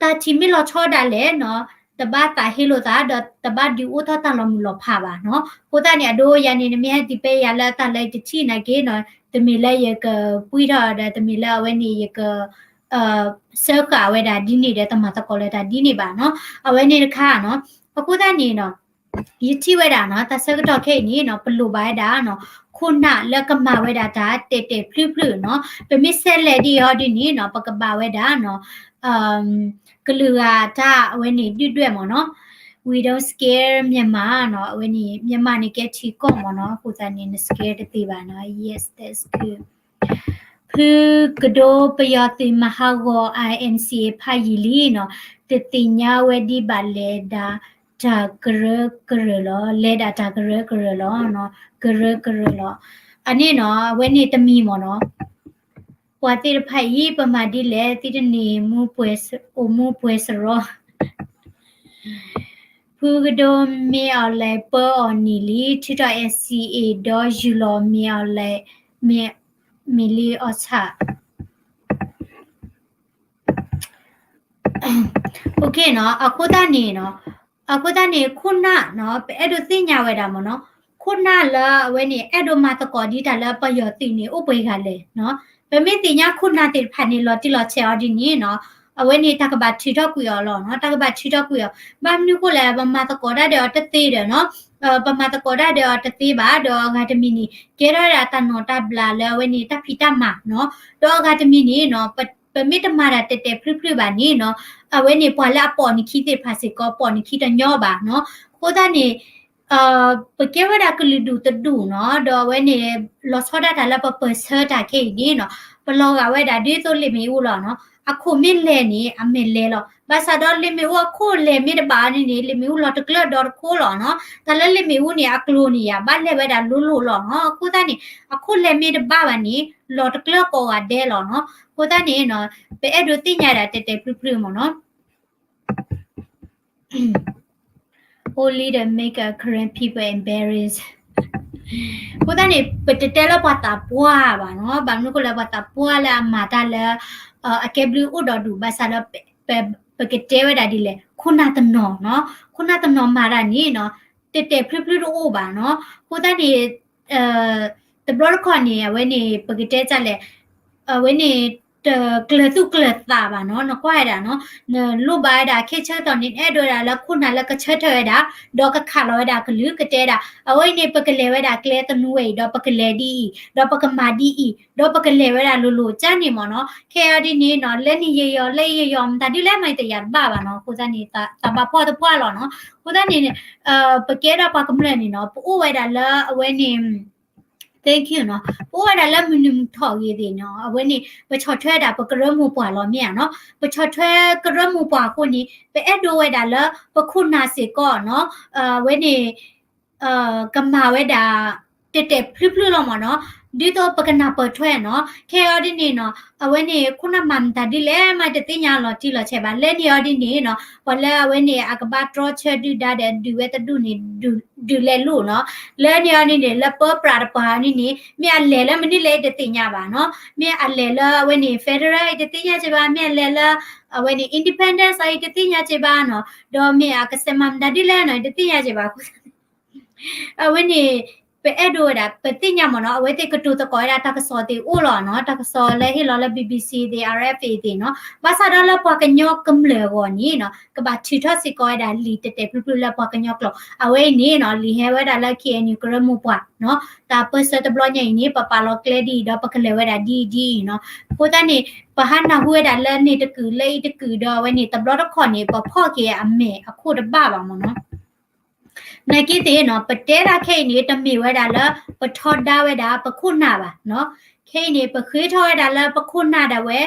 တၢ်ထံၣ်မ့ၢ်လီၤဆီဒၣ်လဲာ်နီၤ တဘၣ်သးဟ့လိာ်သး ဒီးတဘၣ်ဒုးအိၣ်ထီၣ်တၢ်လီၤမုၢ်လီၤဖးဘၣ်နီၤ, အဃိသတးန့ၣ် အဒိယၤန့ၣ် နမ့ၢ်ဟဲသံးပဲယၤလၢတၢ်လၢတထံၣ်နာ်က့နီၤ တမ့ၢ်လၢယကပှံထီၣ်ဒီး တမ့ၢ်လၢအဝဲန့ၣ် ယက စၢဃာ်ဝဲဒၣ်ဒ်န့ၣ်ဒီး တမၤသကိးလၢတၢ်ဒ်န့ၣ်ဘၣ်နီၤ, အဝဲန့ၣ်တခါနီၤ, အဃိသတးန့ၣ်နီၤ ယထံၣ်ဝဲဒၣ်နီၤ တၢ်ဆၢကတီၢ်ခဲအံၤန့ၣ်နီၤ ပလိၣ်ဘၣ်ဝဲဒၣ်နီၤ ခိၣ်နၢ်လၢကမၤဝဲဒၣ်တၢ်တဲာ်တဲာ်ဖျုးဖျုးနီၤ, ပမ့ၢ်ဆဲးလဲၤဒ်အံၤဒ်န့ၣ်နီၤ ပကဘၣ်ဝဲဒၣ်နီၤ ကလုာ်ဂၤတၢ်အဝဲန့ၣ်ဒုၣ်ဒွဲၣ်မ့ၢ်နီၤ, We don't scare Myanmar နီၤ, အဝဲန့ၣ် Myanmar န့ၣ်ကဲထံကီၢ်မ့ၢ်နီၤ, အဃိသတးန့ၣ် န scare တသ့ဘၣ်နီၤ, Yes, that's good. ဖုကဒိပယီၤသုးမၤဟးဂီၤ I M C ဖးယံာ်လံနီၤ, တသ့ၣ်ညါဝဲဒံးဘၣ်လဲၤဒၣ်တၢ်ကရၢကရၢလီၤ, လဲၤဒၣ်တၢ်ကရၢကရၢလီၤ, ကရၢကရၢလီၤ, အန့ၣ်နီၤ အဝဲန့ၣ်တမံၤမ့ၢ်နီၤ, ပှၤသ့ၣ်တဖၣ်အံၤ ပမၤဒ်လဲၣ် သုတန့ၢ်မူ အိၣ်မူပှဲၤစရီ ဖုကဒိမ့ၢ်အီၤလဲၤပၢအီၤနံၣ်လံ ထုးထီၣ် N C A ဒီးယူၢ်လီၤမ့ၢ်အီၤလဲၤ မ့ၢ် မ့ၢ်လံအီၣ်ဆၣ် OK နီၤ, အဃိသတးန့ၣ်နီၤ, အဃိသတးန့ၣ် ခိၣ်နၢ်နီၤ ပအဲၣ်ဒိးသ့ၣ်ညါဝဲဒၣ်မ့ၢ်နီၤ, ခိၣ်နၢ်လၢအဝဲန့ၣ် အဲၣ်ဒိးမၤသကိးဒ်တၢ်လၢပယီၤသုးန့ၣ် အိၣ်ပှဲၤဂၤလဲၣ်နီၤ. ပမ့ၢ်သ့ၣ်ညါခိၣ်နၢ်သ့ၣ်တဖၣ်န့ၣ် လီၤတံၢ်လီၤဆဲးအီၤဒ်န့ၣ်နီၤ, အဝဲန့ၣ် တၢ်ကဘၣ်ထုးထီၣ်ကွံာ်အီၤလီၤနီၤ, တၢ်ကဘၣ်ထုးထီၣ်ကွံာ်အီၤ. ဘၣ်မနုၤဃိလဲၣ် ပမၤသကိးတၢ်ဒီးအီၤတသ့ဒီးနီၤ, ပမၤသကိးတၢ်ဒီးအီၤတသ့ဘၣ်, ဒီးအဂၤတမံၤန့ၣ် ကဲထီၣ်ဝဲဒၣ်တၢ်နီၢ်တၢ်ဘျးလၢအဝဲန့ၣ် တၢ်ဖံးတၢ်မၤနီၤ, ဒီးအဂၤတမံၤန့ၣ်နီၤ, ပ ပမ့ၢ်တမၤတၢ်တဲာ်တဲာ်ဖျုးဖျုးဘၣ်န့ၣ်နီၤ, အဝဲန့ၣ် ပှၤလၢအပိာ်နခံသ့ၣ်တဖၣ်စ့ၢ်ကီး ပိာ်နခံတညီဘၣ်နီၤ. အဃိသတးန့ၣ် ပကဲဝဲဒၣ်ကလုာ်ဒူၣ်တဒူၣ်နီၤ, ဒီးအဝဲန့ၣ် လီၤဆီဒၣ်တၢ်လၢပပၢၢ်ဆၢတၢ်ခဲအံၤန့ၣ်နီၤ, ပလီၤဂာ်ဝဲဒၣ်ဒ်သိးလ့ၣ်မ့ၣ်အူလီၤနီၤ. အခိၣ်မ့ၢ်လဲၤန့ၣ် အမဲာ်လဲၤလီၤ. ဘၣ်ဆၣ်ဒီးလ့ၣ်မ့ၣ်အူအခိၣ်လဲၤမ့ၢ်တဘၣ်န့ၣ်န့ၣ် လ့ၣ်မ့ၣ်အူလီၤတကျၢၢ်ဒီးတခိၣ်လီၤနီၤ. တၢ်လၢလ့ၣ်မ့ၣ်အူန့ၣ် အကျိၤန့ၣ်ယၤ ဘၣ်လဲၤဝဲဒၣ်လိၤလိၤလီၤနီၤ. အဃိသတးန့ၣ် အခိၣ်လဲၤမ့ၢ်တဘၣ်ဘၣ်န့ၣ် လီၤတကျၢၢ်ကိးဂၤဒဲးလီၤနီၤ. အဃိသတးန့ၣ်နီၤ, ပအဲၣ်ဒိးသ့ၣ်ညါဒၣ်တဲာ်တဲာ်ဖျုးဖျုးမ့ၢ်နီၤ. Only the make a Karen people embarrass. အဃိသတးန့ၣ် ပတတဲလၢပှၤသးပှၢ်ဘၣ်နီၤ, ဘၣ်မနုၤအဃိလဲၣ် ပှၤသးပှၢ်လၢအမၤတၢ်လၢ အကဲဘျုးအိၣ်ဒီးဒူၣ် ဘၣ်ဆၣ်ဒီး ပ ပကတဲဝဲဒၣ်ဒ်လဲၣ် ခိၣ်နၢ်တနီၤနီၤ, ခိၣ်နၢ်တနီၤမၤတၢ်န့ၣ်နီၤ, တဲာ်တဲာ်ဖျုးဖျုးတအိၣ်ဘၣ်နီၤ. အဃိသတးန့ၣ် တဘျီတခီၣ်န့ၣ် အဝဲန့ၣ် ပကတဲဒ်လဲၣ်, အဝဲန့ၣ် တကျၢၤသူၣ်ကျၢၤသးဘၣ်နီၤ, နကွၢ်ဝဲဒၣ်နီၤ, နလိၣ်ဘၣ်ဝဲဒၣ်ခဲဆၢကတီၢ်န့ၣ် နအဲၣ်ဒိးဝဲဒၣ်လၢခိၣ်နၢ်လၢကဆၢထၢၣ်ဝဲဒၣ်, ဒီးကခးလီၤဝဲဒၣ်ကလုၢ်ကတဲဒၣ်, အဝဲအံၤန့ၣ် ပကလဲၤဝဲဒၣ်ကျဲသနူဝဲအံၤ ဒီးပကလဲၤဒ်အံၤ ဒီးပကမၤဒ်အံၤ ဒီးပကလဲၤဝဲဒၣ်လိၤလိၤကၢ်န့ၣ်မ့ၢ်နီၤ. ခဲအံၤဒ်န့ၣ်နီၤ လၢန့ၣ်ယယီၤ လၢယယီၤ မတၤဒ်လဲၣ်မး ယတယာ်တဘၣ်ဘၣ်နီၤ. အဃိသတးန့ၣ် သးဘၣ်ဖှီၣ်တဖှီၣ်လီၤနီၤ. အဃိသတးန့ၣ် ပကဲဒၣ်ပှၤကမျၢၢ်န့ၣ်နီၤ ပအိၣ်ဝဲဒၣ်လၢအဝဲန့ၣ် Thank you နီၤ, ပအိၣ်ဝဲဒၣ်လၢမုၢ်နုာ်မုၢ်ထီၣ်အဂ့ၤသ့ၣ်နီၤ, အဝဲန့ၣ် ပဆီၣ်ထွဲဒၣ်ပကရၢမိၢ်ပှၢ်လီၤမ့ၢ်ဧါနီၤ. ပဆီၣ်ထွဲကရၢမိၢ်ပှၢ်အဃိန့ၣ် ပအဲၣ်ဒိးဝဲဒၣ်လၢပခိၣ်နၢ်စ့ၢ်ကီးနီၤ, အဝဲန့ၣ် ကမၤဝဲဒၣ် တဲာ်တဲာ်ဖျုးဖျုးလီၤမ့ၢ်နီၤ, ဒ်သိးပကနၢ်ပၢၢ်ထွဲနီၤ. ခဲအံၤဒ်န့ၣ်နီၤ အဝဲန့ၣ် ခိၣ်နၢ်မၤမတၤဒ်လဲၣ်မး တသ့ၣ်ညါလီၤတံၢ်လီၤဆဲးဘၣ်. လၢန့ၣ်အီၤဒ်န့ၣ်နီၤ ပှၤလၢအဝဲန့ၣ် အကဘၣ်တြီဆၢဒုၣ်ဒါဒီး ဒုးဝဲတဒူၣ်န့ၣ် ဒုးလဲၤလိာ်နီၤ. လၢန့ၣ်အီၤဒ်န့ၣ် လၢပၢပြးတပှၤအီၤဒ်န့ၣ် မ့ၢ်အလဲၤလၢမနုၤလဲၣ် တသ့ၣ်ညါဘၣ်နီၤ. မ့ၢ်အလဲၤလၢအဝဲန့ၣ် federal အံၤ တသ့ၣ်ညါက့ဘၣ်, မ့ၢ်အလဲၤလၢ အဝဲန့ၣ် independence အံၤ တသ့ၣ်ညါက့ဘၣ်နီၤ. ဒီးမ့ၢ်အကစဲးမၤမတၤဒ်လဲၣ်နီၤ တသ့ၣ်ညါက့ဘၣ်. အဝဲန့ၣ် ပအဲၣ်ဒိးဝဲဒၣ် ပသ့ၣ်ညါမ့ၢ်နီၤ အဝဲသ့ၣ်ကတိၤသကိးဝဲဒၣ်တၢ်ကစီၣ်သ့ၣ်အိၣ်လီၤနီၤ, တၢ်ကစီၣ်လၢဟ့ၣ်လီၤလၢ BBC သ့ၣ် RFA သ့ၣ်နီၤ. ဘၣ်ဆၣ်ဒီးလၢပှၤကညီကမျၢၢ်အဂီၢ်န့ၣ်နီၤ ကဘၣ်ထုးထီၣ်စ့ၢ်ကီးဝဲဒၣ်လံာ်တဲာ်တဲာ်ဖျုးဖျုးလၢပှၤကညီကျိာ်. အဝဲအံၤန့ၣ်နီၤ လံာ်ဟဲဝဲဒၣ်လၢ KNU ကရၢမိၢ်ပှၢ်နီၤ, တၢ်ပၢၢ်ဆၢတဘျီညါအံၤန့ၣ် ပပာ်လီၤကျဲဒ်အံၤ ဒီးပကလဲၤဝဲဒၣ်ဒ်အံၤဒ်အံၤနီၤ. အဃိသတးန့ၣ် ပဟးနၢ်ဟူဝဲဒၣ်လၢန့ၣ်တကုာ်လၢအံၤတကုာ်ဒီး အဝဲန့ၣ်တဘျီတခီၣ်န့ၣ် ပဖီၣ်က့ၤအမဲာ်အခိၣ်တဘၣ်ဘၣ်မ့ၢ်နီၤ. နာ်က့သ့ၣ်နီၤ ပတဲဒၣ်ခဲအံၤန့ၣ် တမ့ၢ်ဝဲဒၣ်လၢပထီဒါဝဲဒၣ်ပခိၣ်နၢ်ဘၣ်နီၤ. ခဲအံၤန့ၣ် ပဃ့ထီၣ်ဝဲဒၣ်လၢပခိၣ်နၢ်ဒၣ်ဝဲ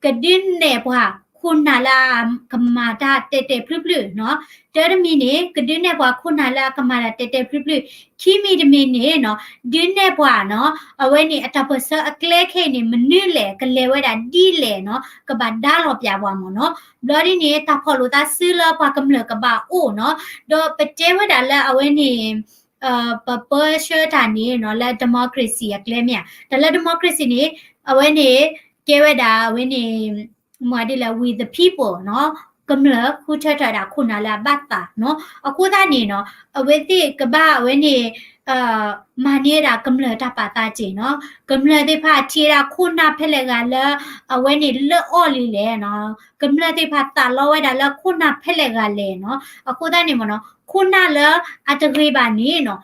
ကဒုးနဲၣ်ပှၤခိၣ်နၢ်လၢအကမၤတၢ်တဲာ်တဲာ်ဖျုးဖျုးနီၤ. တၢ်တမံၤန့ၣ် ကဒုးနဲၣ်ပှၤခိၣ်နၢ်လၢအကမၤတၢ်တဲာ်တဲာ်ဖျုးဖျုး, ခံမံၤတမံၤန့ၣ်နီၤ ဒုးနဲၣ်ပှၤနီၤ အဝဲန့ၣ်အတၢ်ပၢၢ်ဆၢအကျဲခဲအံၤန့ၣ် မနုၤလဲၣ် ကလဲၤဝဲဒၣ်ဒ်လဲၣ်နီၤ ကဘၣ်ဒါလီၤပျၢ်ပှၤမ့ၢ်နီၤ. ဘျီဒ်န့ၣ် တၢ်ဖီၣ်လိာ်သးစုလၢပှၤကမျၢၢ်ကဘၣ်အိၣ်နီၤ. ဒီးပတဲဝဲဒၣ်လၢအဝဲန့ၣ် ပပၢဆှၢတၢ်န့ၣ်နီၤ လၢ democracy အကျဲမ့ၢ်ဧါ. တၢ်လၢ democracy န့ၣ် အဝဲန့ၣ် ကဲဝဲဒၣ်အဝဲန့ၣ် မ့ၢ်ဒ်လဲၣ် we the people နီၤ, ကမျၢၢ်ဃုထၢထီၣ်ဝဲဒၣ်ခိၣ်နၢ်လၢအဘၣ်သးနီၤ. အဃိသတးန့ၣ်နီၤ အဝဲသ့ၣ်ကဘၣ်အဝဲန့ၣ် မၤန့ၢ်ဝဲဒၣ်ကမျၢၢ်တၢ်ပာ်သးစ့ၢ်နီၤ. ကမျၢၢ်သ့ၣ်တဖၣ်ထံၣ်ဝဲဒၣ်ခိၣ်နၢ်ဖဲလဲၣ်ဂၤလၢ အဝဲန့ၣ်လၢအီၣ်လံလဲၣ်နီၤ. ကမျၢၢ်သ့ၣ်တဖၣ်သးလီဝဲဒၣ်လၢခိၣ်နၢ်ဖဲလဲၣ်ဂၤလဲၣ်နီၤ. အဃိသတးန့ၣ်မ့ၢ်နီၤ ခိၣ်နၢ်လၢအတဂ့ၤဘၣ်န့ၣ်နီၤ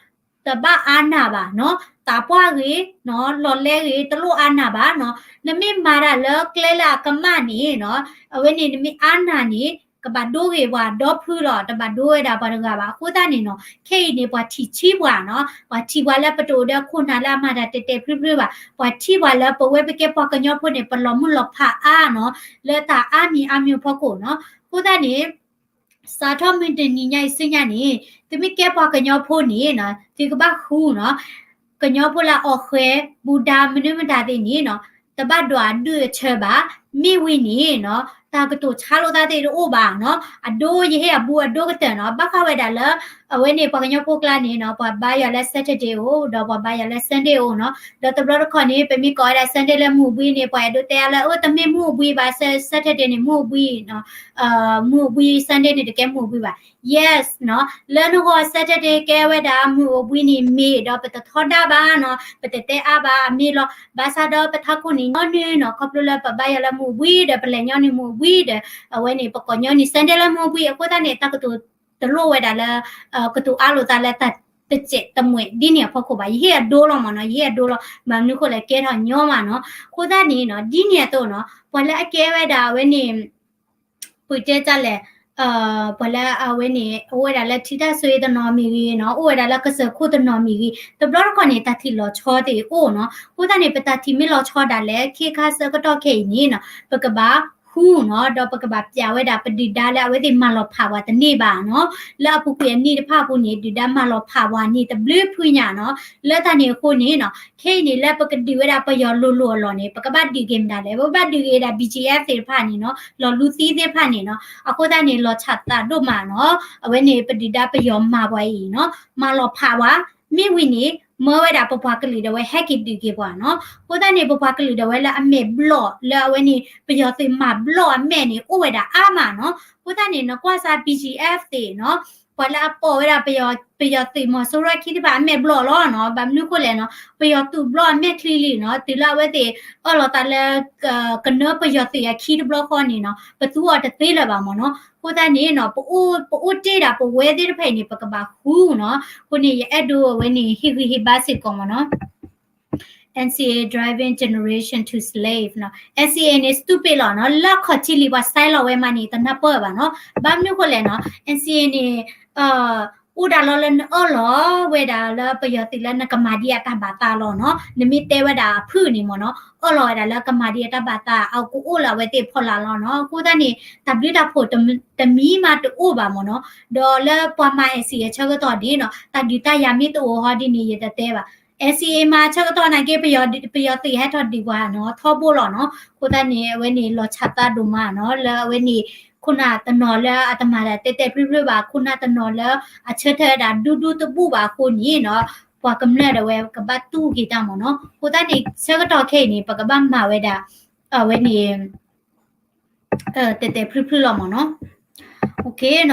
တဘၣ်အါနၢ်ဘၣ်နီၤ, သးပှၢ်ဂ့ၤနီၤ, လီၤလဲဂ့ၤ တလိၣ်အါနၢ်ဘၣ်နီၤ. နမ့ၢ်မၤတၢ်လၢကျဲလၢအကမၣ်န့ၣ်နီၤ, အဝဲန့ၣ်နမ့ၢ်အါနၢ်န့ၣ် ကဘၣ်ဒိဂ့ၤပှၤဒီဖုလီၤ, တဘၣ်ဒိဝဲဒၣ်ပှၤတဂၤဘၣ်. အဃိသတးန့ၣ်နီၤ ခဲအံၤန့ၣ် ပှၤထံၣ်ဆံးပှၤနီၤ, ပှၤထံၣ်ပှၤလၢပတအိၣ်ဒီးခိၣ်နၢ်လၢအမၤတၢ်တဲာ်တဲာ်ဖျုးဖျုးဘၣ်, ပှၤထံၣ်ပှၤလၢပဝဲပကဲပှၤကညီဖိန့ၣ် ပလီၤမုၢ်လီၤဖးအါနီၤ, လၢတၢ်အါမံၤအါမံၤဖီခိၣ်နီၤ. အဃိသတးန့ၣ် စးထီၣ်မုၢ်တနံၤညါအံၤဆူညါန့ၣ် သုမ့ၢ်ကဲပှၤကညီဖိန့ၣ်နီၤ သုကဘၣ်ဃုနီၤ, ကညီဖိလၢအီၣ်ဃဲၤ ဘူၣ်ဒါမနုၤမတၤသ့ၣ်န့ၣ်နီၤ တဘၣ်ဒွးအဒူၣ်အဆၢဘၣ်. မ့ၢ်ဝံၤန့ၣ်နီၤ တၢ်ကတိၤဆါလိာ်သးသ့ၣ်တအိၣ်ဘၣ်နီၤ. အဒိ ယဟ့ၣ်အဘူးအဒိကတၢၢ်နီၤ. ဘၣ်ဃးဝဲဒၣ်လၢ အဝဲန့ၣ် ပှၤကညီဖိကျါန့ၣ်နီၤ ပှၤဘါယွၤလၢ Saturday အိၣ် ဒီးပှၤဘါယွၤလၢ Sunday အိၣ်နီၤ. ဒီးတဘျီတခီၣ်န့ၣ် ပမ့ၢ်ကိးဝဲဒၣ် Sunday လၢမုၢ်အဘှံးန့ၣ် ပှၤအဲၣ်ဒိးတဲအါလၢ အၢ တမ့ၢ်မုၢ်အဘှံးဘၣ်, Saturday န့ၣ် မုၢ်အဘှံးနီၤ, မုၢ်အဘှံး Sunday န့ၣ် တကဲမုၢ်အဘှံးဘၣ်. Yes နီၤ, လၢနဂီၢ် Saturday ကဲဝဲဒၣ်မုၢ်အဘှံးန့ၣ်မ့ၢ်ဒီး ပတထီဒါဘၣ်နီၤ, ပတတဲအါဘၣ်အမ့ၢ်လီၤ. ဘၣ်ဆၣ်ဒီးပထးခိၣ်န့ၣ်ညီနုၢ်နီၤ, ခီဖျိလၢပဘါယွၤလၢမုၢ်အဘှံးဒီး ပလဲၤညီနုၢ်မုၢ်အဘှံးဒီး အဝဲန့ၣ် ပကိးညီနုၢ် Sunday လၢမုၢ်အဘှံး. အဃိသတးန့ၣ် တၢ်ကတိၤတလိၣ်ဝဲဒၣ်လၢ ကတိၤအါလိာ်သးလၢတၢ်တစဲးတမှဲးဒ်န့ၣ်အဖီခိၣ်ဘၣ်. ယဟ့ၣ်အဒိလီၤမ့ၢ်နီၤ, ယဟ့ၣ်အဒိလီၤ. ဘၣ်မနုၤဃိလဲၣ် ကဲထီၣ်ညီမးနီၤ. အဃိသတးန့ၣ်နီၤ ဒ်န့ၣ်အသိးနီၤ ပှၤလၢအကဲဝဲဒၣ်အဝဲန့ၣ် ပတဲတၢ်လဲၣ်, ပှၤလၢအဝဲန့ၣ် အိၣ်ဝဲဒၣ်လၢထံတၢ်ဆိၣ်ဂ့ၤတနီၤမ့ၢ်ဂ့ၤနီၤ, အိၣ်ဝဲဒၣ်လၢကစၢၢ်ခိၣ်တနီၤမ့ၢ်ဂ့ၤ, တဘျီတခီၣ်န့ၣ် တၢ်ထံၣ်လီၤဆီသ့ၣ်အိၣ်နီၤ. အဃိသတးန့ၣ် ပတၢ်ထံၣ်မ့ၢ်လီၤဆီဒၣ်လဲာ် ခဲခါဆၢကတီၢ်ခဲအံၤန့ၣ်နီၤ ပကဘၣ်ဃူနီၤ, ဒီးပကဘၣ်ပျးဝဲဒၣ်ပဒုၣ်ဒါလၢအဝဲသ့ၣ်မၤလီၤဖးဝဲတန့ၢ်ဘၣ်နီၤ. လၢအပူၤကွံာ်အနံၣ်တဖၣ်အပူၤန့ၣ် ဒုၣ်ဒါမၤလီၤဖးဝဲန့ၣ်တဘျုးဖုညါနီၤ. လၢတၢ်န့ၣ်အဃိန့ၣ်နီၤ ခဲအံၤန့ၣ် လၢပကဒုးဝဲဒၣ်ပယီၤလိၤလိၤအလီၢ်န့ၣ် ပကဘၣ်ဒုးက့ၤမတၤလဲၣ်, ပဘၣ်ဒုးက့ၤဒၣ် B G F သ့ၣ်တဖၣ်န့ၣ်နီၤ, လီၤလူသံသ့ၣ်တဖၣ်န့ၣ်နီၤ. အဃိသတးန့ၣ် လီၤဆၣ်သးဒိၣ်မးနီၤ. အဝဲန့ၣ်ပဒုၣ်ဒါပယီၤမၤဝဲအံၤနီၤ, မၤလီၤဖးဝဲ မ့ၢ်ဝံၤန့ၣ် မၢဝဲဒၣ်ပပှၤကလုာ်ဒၣ်ဝဲဟဲက့ၤဒုးက့ၤပှၤနီၤ. အဃိသတးန့ၣ် ပပှၤကလုာ်ဒၣ်ဝဲလၢအမဲာ်ဘျီၣ်လၢအဝဲန့ၣ် ပယီၤသုးမၤဘျီၣ်အမဲာ်န့ၣ် အိၣ်ဝဲဒၣ်အါမးနီၤ. အဃိသတးန့ၣ် နကွၢ်စၢ် B G F သ့ၣ်နီၤ, ပှၤလၢအပိာ်ဝဲဒၣ်ပယီၤသုးမီၤစိရိၤခံသ့ၣ်တဖၣ်အမဲာ်ဘျီၣ်လီၤနီၤ. ဘၣ်မနုၤဃိလဲၣ်နီၤ, ပယီၤသုးဘျီၣ်အမဲာ်ချံလံနီၤ. တုၤလၢအဝဲသ့ၣ်အၢၣ်လီၤသးလၢ ကနၢပယီၤသုးအခံတဘျီဃီန့ၣ်နီၤ, ပသူအီၤတသ့လၢၤဘၣ်မ့ၢ်နီၤ. အဃိသတးန့ၣ်နီၤ ပအိၣ်တ့ၢ်ဒၣ်ပဝဲသ့ၣ်တဖၣ်အံၤန့ၣ် ပကဘၣ်ဃူနီၤ. အဃိန့ၣ် ယအဲၣ်ဒိးအဝဲန့ၣ် ဟ့ၣ်ဂံၢ်ဟ့ၣ်ဘါစ့ၢ်ကီးမ့ၢ်နီၤ. N C A driving generation to slave နီၤ. N C A န့ၣ် stupid လီၤနီၤ, လၢအခီၣ်ထံးလံၤပှၤ sign လီၤဝဲမးန့ၣ် တနၢ်ပၢၢ်ဘၣ်နီၤ. ဘၣ်မနုၤဃိလဲၣ်နီၤ, N C A န့ၣ် အိၣ်ဒၣ်လီၤလၢနအၢၣ်လီၤဝဲဒၣ်လၢပယီၤသုးလၢနကမၤဒ်အတၢ်ဘၣ်သးလီၤနီၤ. နမ့ၢ်တဲဝဲဒၣ်အဖုၣ်န့ၣ်မ့ၢ်နီၤ, အၢၣ်လီၤဝဲဒၣ်လၢကမၤဒ်အတၢ်ဘၣ်သး အကအိၣ်လၢအဝဲသ့ၣ်ဖီလာ်လီၤနီၤ. အဃိသတးန့ၣ် တၢ်ဘျုးတၢ်ဖှိၣ်တမံၤမးတအိၣ်ဘၣ်မ့ၢ်နီၤ. ဒီးလၢပှၤမၤ N C A အဆၢကတီၢ်န့ၣ်နီၤ တၢ်ဒုးတၢ်ယၤမ့ၢ်တအိၣ်ဟီဒ်န့ၣ် ယတတဲဘၣ်. N C A မၤဆၢကတီၢ်နာ်က့ ပယီၤသုးဟဲထီၣ်ဒုးပှၤနီၤ ထီဘိလီၤနီၤ. အဃိသတးန့ၣ် အဝဲန့ၣ် လီၤဆၣ်သးဒိၣ်မးနီၤ လၢအဝဲန့ၣ် ခိၣ်နၢ်တနီၤလၢအတမၤတၢ်တဲာ်တဲာ်ဖျုးဖျုးဘၣ်, ခိၣ်နၢ်တနီၤလၢအဆၢထၢၣ်ဝဲဒၣ်ဒူဒူတဘူၣ်ဘၣ်အဃိန့ၣ်နီၤ ပှၤကမျၢၢ်ဒၣ်ဝဲကဘၣ်တူၢ်က့ၤတၢ်မ့ၢ်နီၤ. အဃိသတးန့ၣ် ဆၢကတီၢ်ခဲအံၤန့ၣ် ပကဘၣ်မၤဝဲဒၣ် အဝဲန့ၣ် တဲာ်တဲာ်ဖျုးဖျုးလီၤမ့ၢ်နီၤ.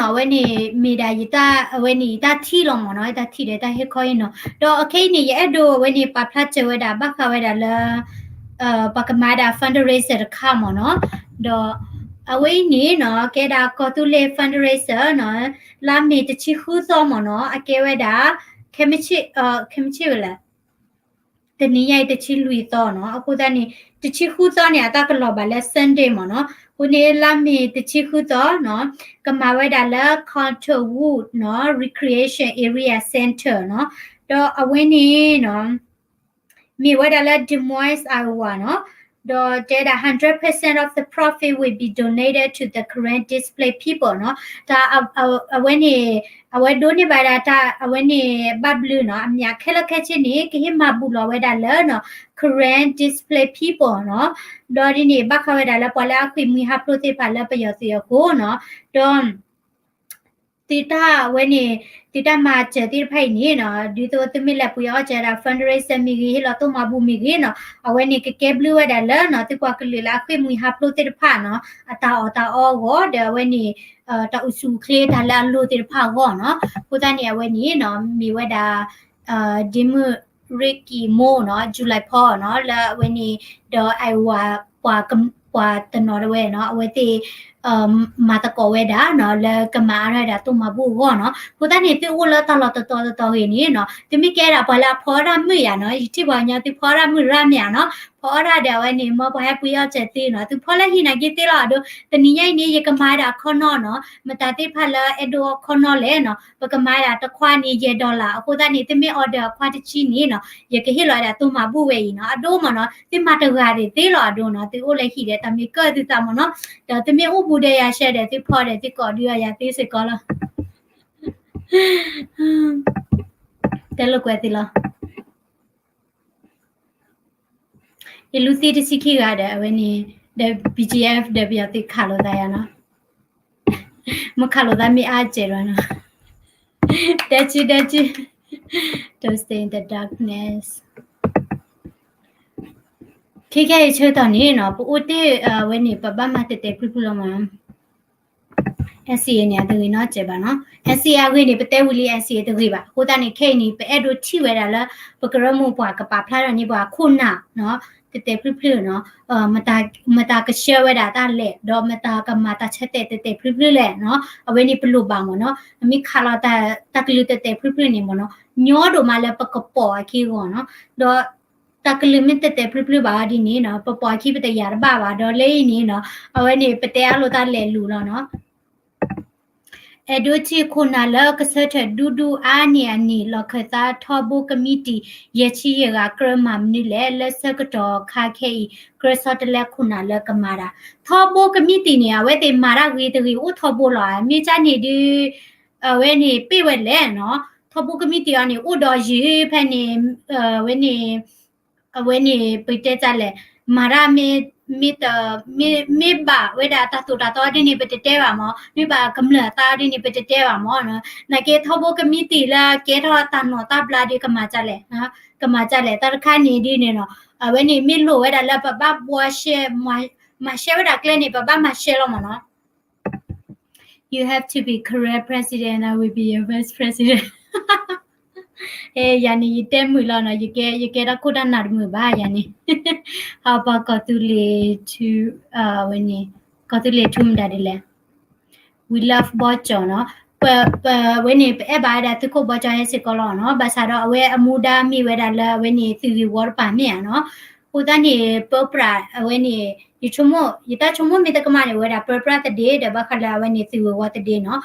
အဝဲန့ၣ် မ့ၢ်ဒၣ်ယတၢ် အဝဲန့ၣ် ယတၢ်ထံၣ်လီၤမ့ၢ်နီၤ, ယတၢ်ထံၣ်ဒီးတၢ်ဟ့ၣ်ခီအံၤနီၤ. ဒီးအခဲအံၤန့ၣ် ယအဲၣ်ဒိးအဝဲန့ၣ် ပာ်ဖျါစၢၤဝဲဒၣ် ဘၣ်ဃးဝဲဒၣ်လၢ ပှၤကမၤဒၣ် fundraiser တခါမ့ၢ်နီၤ. ဒီးအဝဲအံၤန့ၣ်နီၤ ကဲဒၣ်ကီၢ်သူလ့ၤ fundraiser နီၤ, လါမ့ၤတဆံဃုသီမ့ၢ်နီၤ, အကဲဝဲဒၣ် ခဲမုၢ်ဆ့ၣ် ခဲမုၢ်ဆ့ၣ်ဝဲလဲၣ် တနံၤညါအံၤတဆံလွံၢ်သီနီၤ. အဃိသတးန့ၣ် တဆံဃုသီန့ၣ် အသးကလီၤဘၣ်လၢ Sunday မ့ၢ်နီၤ. အဃိန့ၣ် လါမ့ၤတဆံဃုသီနီၤ ကမၤဝဲဒၣ်လၢ Cottonwood နီၤ Recreation Area Center နီၤ. ဒီးအဝဲန့ၣ်နီၤ မ့ၢ်ဝဲဒၣ်လၢ Des Moines, Iowa နီၤ. ဒီးတဲဒၣ် hundred percent of the profit will be donated to the Karen displaced people နီၤ. တၢ်အဝဲန့ၣ် အဝဲဒိးန့ၢ်ဘၣ်ဒၣ်တၢ်အဝဲန့ၣ် ဘၣ်ဘျုးနီၤ အမျးခဲလၢာ်ခဲဆ့န့ၣ် ကဟ့ၣ်မၤဘူၣ်လီၤဝဲဒၣ်လၢ Karen displaced people နီၤ. ဒီးဒ်န့ၣ် ဘၣ်ဃးဝဲဒၣ်လၢပှၤလၢအဃ့ၢ်မှံဟးဖျိးသ့ၣ်တဖၣ်လၢပယီၤသုးအဃိနီၤ. ဒီး သုတၢ်အဝဲန့ၣ် သုတၢ်မၤစၢၤသ့ၣ်တဖၣ်အံၤန့ၣ်နီၤ ဒ်သိးသုမ့ၢ်လဲၤပှ့ၤအီၣ်စၢၤဒၣ် fundraiser မ့ၢ်ဂ့ၤ ဟ့ၣ်လီၤသိၣ်မၤဘူၣ်မ့ၢ်ဂ့ၤနီၤ အဝဲန့ၣ်ကကဲဘျုးဝဲဒၣ်လၢနီၤ သုပှၤကလုာ်လၢအဃ့ၢ်မှံဟးဖျိးသ့ၣ်တဖၣ်နီၤ အတၢ်အီၣ်တၢ်အီအဂီၢ် ဒီးအဝဲန့ၣ် တၢ်အိၣ်ဆူၣ်အိၣ်ချ့တၢ်လၢအလိၤသ့ၣ်တဖၣ်အဂီၢ်နီၤ. အဃိသတးန့ၣ် အဝဲန့ၣ်နီၤ မ့ၢ်ဝဲဒၣ် ဒ့မုၣ် Ricky Mo နီၤ July ဖီနီၤ လၢအဝဲန့ၣ် ဒီး Iowa ပှၤတနီၤဒၣ်ဝဲနီၤ အဝဲသ့ၣ် မၤသကိးဝဲဒၣ်နီၤ လၢကမၤအါထီၣ်ဝဲဒၣ်သိၣ်မၤဘူၣ်အဂီၢ်နီၤ. အဃိသတးန့ၣ် သုအိၣ်လၢတၢ်လီၢ်တတီၤတတီၤဂ့ၤန့ၣ်နီၤ သုမ့ၢ်ကဲဒၣ်ပှၤလၢအဖီအီၣ်တၢ်မုာ်ယၤနီၤ ယထံၣ်ပှၤကညီသုဖီအီၣ်တၢ်မုာ်ရၣ်မ့ၢ်ဧါနီၤ ဖီအီၣ်တၢ်ဒီးအဝဲန့ၣ် မ်ပှၤဟဲပှ့ၤအီၣ်စၢၤသုနီၤ သုဖီလၢဟံၣ်နာ်က့သ့လီၤအဒိ တနံၤညါအံၤန့ၣ် ယကမၤဝဲဒၣ်အခီနီၤနီၤ မတၤသ့ၣ်တဖၣ်လၢအဲၣ်ဒိးအခီနီၤလဲၣ်နီၤ ပကမၤဝဲဒၣ်တခွးန့ၣ် ယဲၢ် dollar အဃိသတးန့ၣ် သုမ့ၢ် order အခီတဆံန့ၣ်နီၤ ယကဟ့ၣ်လီၤဝဲဒၣ်သိၣ်မၤဘူၣ်ဝဲအံၤနီၤ အဒိမ့ၢ်နီၤ သုမၤတဂၤဒၣ်သ့လီၤအဒိနီၤ သုအိၣ်လၢဟံၣ်ဒီးတၢ်မ့ၢ်ကၢၢ်သုသးမ့ၢ်နီၤ ဒီးသုမ့ၢ်အိၣ်ဘူးဒီးယၤရှဲဒီး သုဖီဒီးသုကိးဒုးအီၤယၤသ့စ့ၢ်ကီးလီၤ တဲလိာ်ကွဲသ့လီၤ ယလူသံတဆံခံဂၤဒီး အဝဲန့ၣ် ဒီး B G F ဒီးပယီၤသုးခးလိာ်သးယၤနီၤ, မ့ၢ်ခးလိာ်သးမ့ၢ်အါစဲးလီၤနီၤ, ဒဲကံ ဒဲကံ Don't stay in the darkness. ခဲခဲအံၤဆၢကတီၢ်န့ၣ်နီၤ ပအိၣ်တ့ၢ်ဝဲန့ၣ် ပဘၣ်မၤတဲာ်တဲာ်ဖျုးဖျုးလီၤမး NCA န့ၣ်အတဂ့ၤနီတစဲးဘၣ်နီၤ, NCA အဂ့ၢ်န့ၣ် ပတဲဝံၤလံ NCA တဂ့ၤဘၣ်. အဃိသတးန့ၣ် ခဲအံၤန့ၣ် ပအဲၣ်ဒိးထံၣ်ဝဲဒၣ်လၢ ပကရၢမိၢ်ပှၢ်ကပာ်ဖျါထီၣ်န့ၢ်ပှၤခိၣ်နၢ်နီၤ, တဲာ်တဲာ်ဖျုးဖျုးနီၤ, မတၤကဆှၢဝဲဒၣ်တၢ်လဲၣ် ဒီးမတၤကမၤတၢ်ဆၢတဲာ်တဲာ်တဲာ်ဖျုးဖျုးလဲၣ်နီၤ, အဝဲန့ၣ်ပလိၣ်ဘၣ်မ့ၢ်နီၤ, အမ့ၢ်ခးလီၤတၢ်ကလုၢ်တဲာ်တဲာ်ဖျုးဖျုးန့ၣ်မ့ၢ်နီၤ, ညီဒိၣ်မးလၢပကပိာ်အခံအဂီၢ်နီၤ, ဒီး တၢ်ကလုၢ်မ့ၢ်တဲာ်တဲာ်ဖျုးဖျုးဘၣ်အီၤဒ်န့ၣ်နီၤ, ပပိာ်အခံပတယာ်တဘၣ်ဘၣ်, ဒီးလၢအံၤန့ၣ်နီၤ, အဝဲန့ၣ် ပတဲအလိာ်တၢ်လဲၤလူၤလီၤနီၤ. အဲၣ်ဒိးထံၣ်ခိၣ်နၢ်လၢကဆၢထၢၣ်ဒူဒူအါန့ၢ်အန့ၣ် လီၢ်ခၢၣ်သးထီဘိကမံးတံာ် ယဲၢ်ဆံယဲၢ်ဂၤ ကြၢးမၤမနုၤလဲၣ်, လၢဆၢကတီၢ်ခါခဲအံၤ ကြၢးဆီတလဲခိၣ်နၢ်လၢကမၤဒၣ် ထီဘိကမံးတံာ်န့ၣ် အဝဲသ့ၣ်မၤတၢ်ဂ့ၤတဂ့ၤအိၣ်ထီဘိလီၤ, မ့ၢ်ကၢ်န့ၣ်ဒုး အဝဲန့ၣ်ပ့ၢ်ဝဲလဲၣ်နီၤ, ထီဘိကမံးတံာ်အီၤန့ၣ် အိၣ်ဒီးယုၢ်ဖဲန့ၣ်, အဝဲန့ၣ် အဝဲန့ၣ် ပတဲတၢ်လဲၣ်, မၤတၢ်မ့ၢ်, မ့ၢ်တ, မ့ၢ်, မ့ၢ်ဘၣ်ဝဲဒၣ်တၢ်သိၣ်တၢ်သီဒ်န့ၣ် ပတတဲဘၣ်မ့ၢ်, မ့ၢ်ဘၣ်ကမျၢၢ်အသးဒ်န့ၣ် ပတတဲဘၣ်မ့ၢ်, နာ်က့ထီဘိကမံးတံာ်လၢကဲထီၣ်တၢ်နိးတၢ်ဘျါဒုးကမၤတၢ်လဲၣ်, ကမၤတၢ်လဲၣ်, တၢ်တခါန့ၣ်ဒ်န့ၣ်နီၤ, အဝဲန့ၣ်မ့ၢ်လိၣ်ဝဲဒၣ်လၢပဘၣ်ဘှါရှဲ, မၤရှဲဝဲဒၣ်ကျဲန့ၣ် ပဘၣ်မၤရှဲလီၤမ့ၢ်နီၤ. You have to be career president, I will be your vice president. အဲ ယၤန့ၣ် ယတဲမုာ်လီၤနီၤ, ယကဲ, ယကဲတၢ်ခိၣ်တၢ်နၢ်တမုာ်ဘၣ်ယၤန့ၣ်, ဟးပှၤကီၢ်သူလ့ၤထူ, ဝဲန့ၣ်, ကီၢ်သူလ့ၤထူမတၤဒ်လဲၣ်, We love ဘီကၠီၣ်နီၤ, ပ, ပ, ဝဲန့ၣ် ပအဲၣ်ဘၣ်ဝဲဒၣ်သုးခိၣ်ဘီကၠီၣ်ဟဲစ့ၢ်ကီးလီၤနီၤ, ဘၣ်ဆၣ်ဒီးအဝဲအမူဒါမ့ၢ်ဝဲဒၣ်လၢအဝဲန့ၣ် သုးဂ့ၢ်ဝီတပၤမ့ၢ်ဧါနီၤ, အဃိသတးန့ၣ် ပၢပြး အဝဲန့ၣ် ယဆိကမိၣ်, ယတၢ်ဆိကမိၣ်မ့ၢ်တကမၣ်န့ၣ် ဝဲဒၣ်ပၢပြးသဒ့ ဒီးဘၣ်ဃးလၢအဝဲန့ၣ်သုးဂ့ၢ်ဝီသဒ့န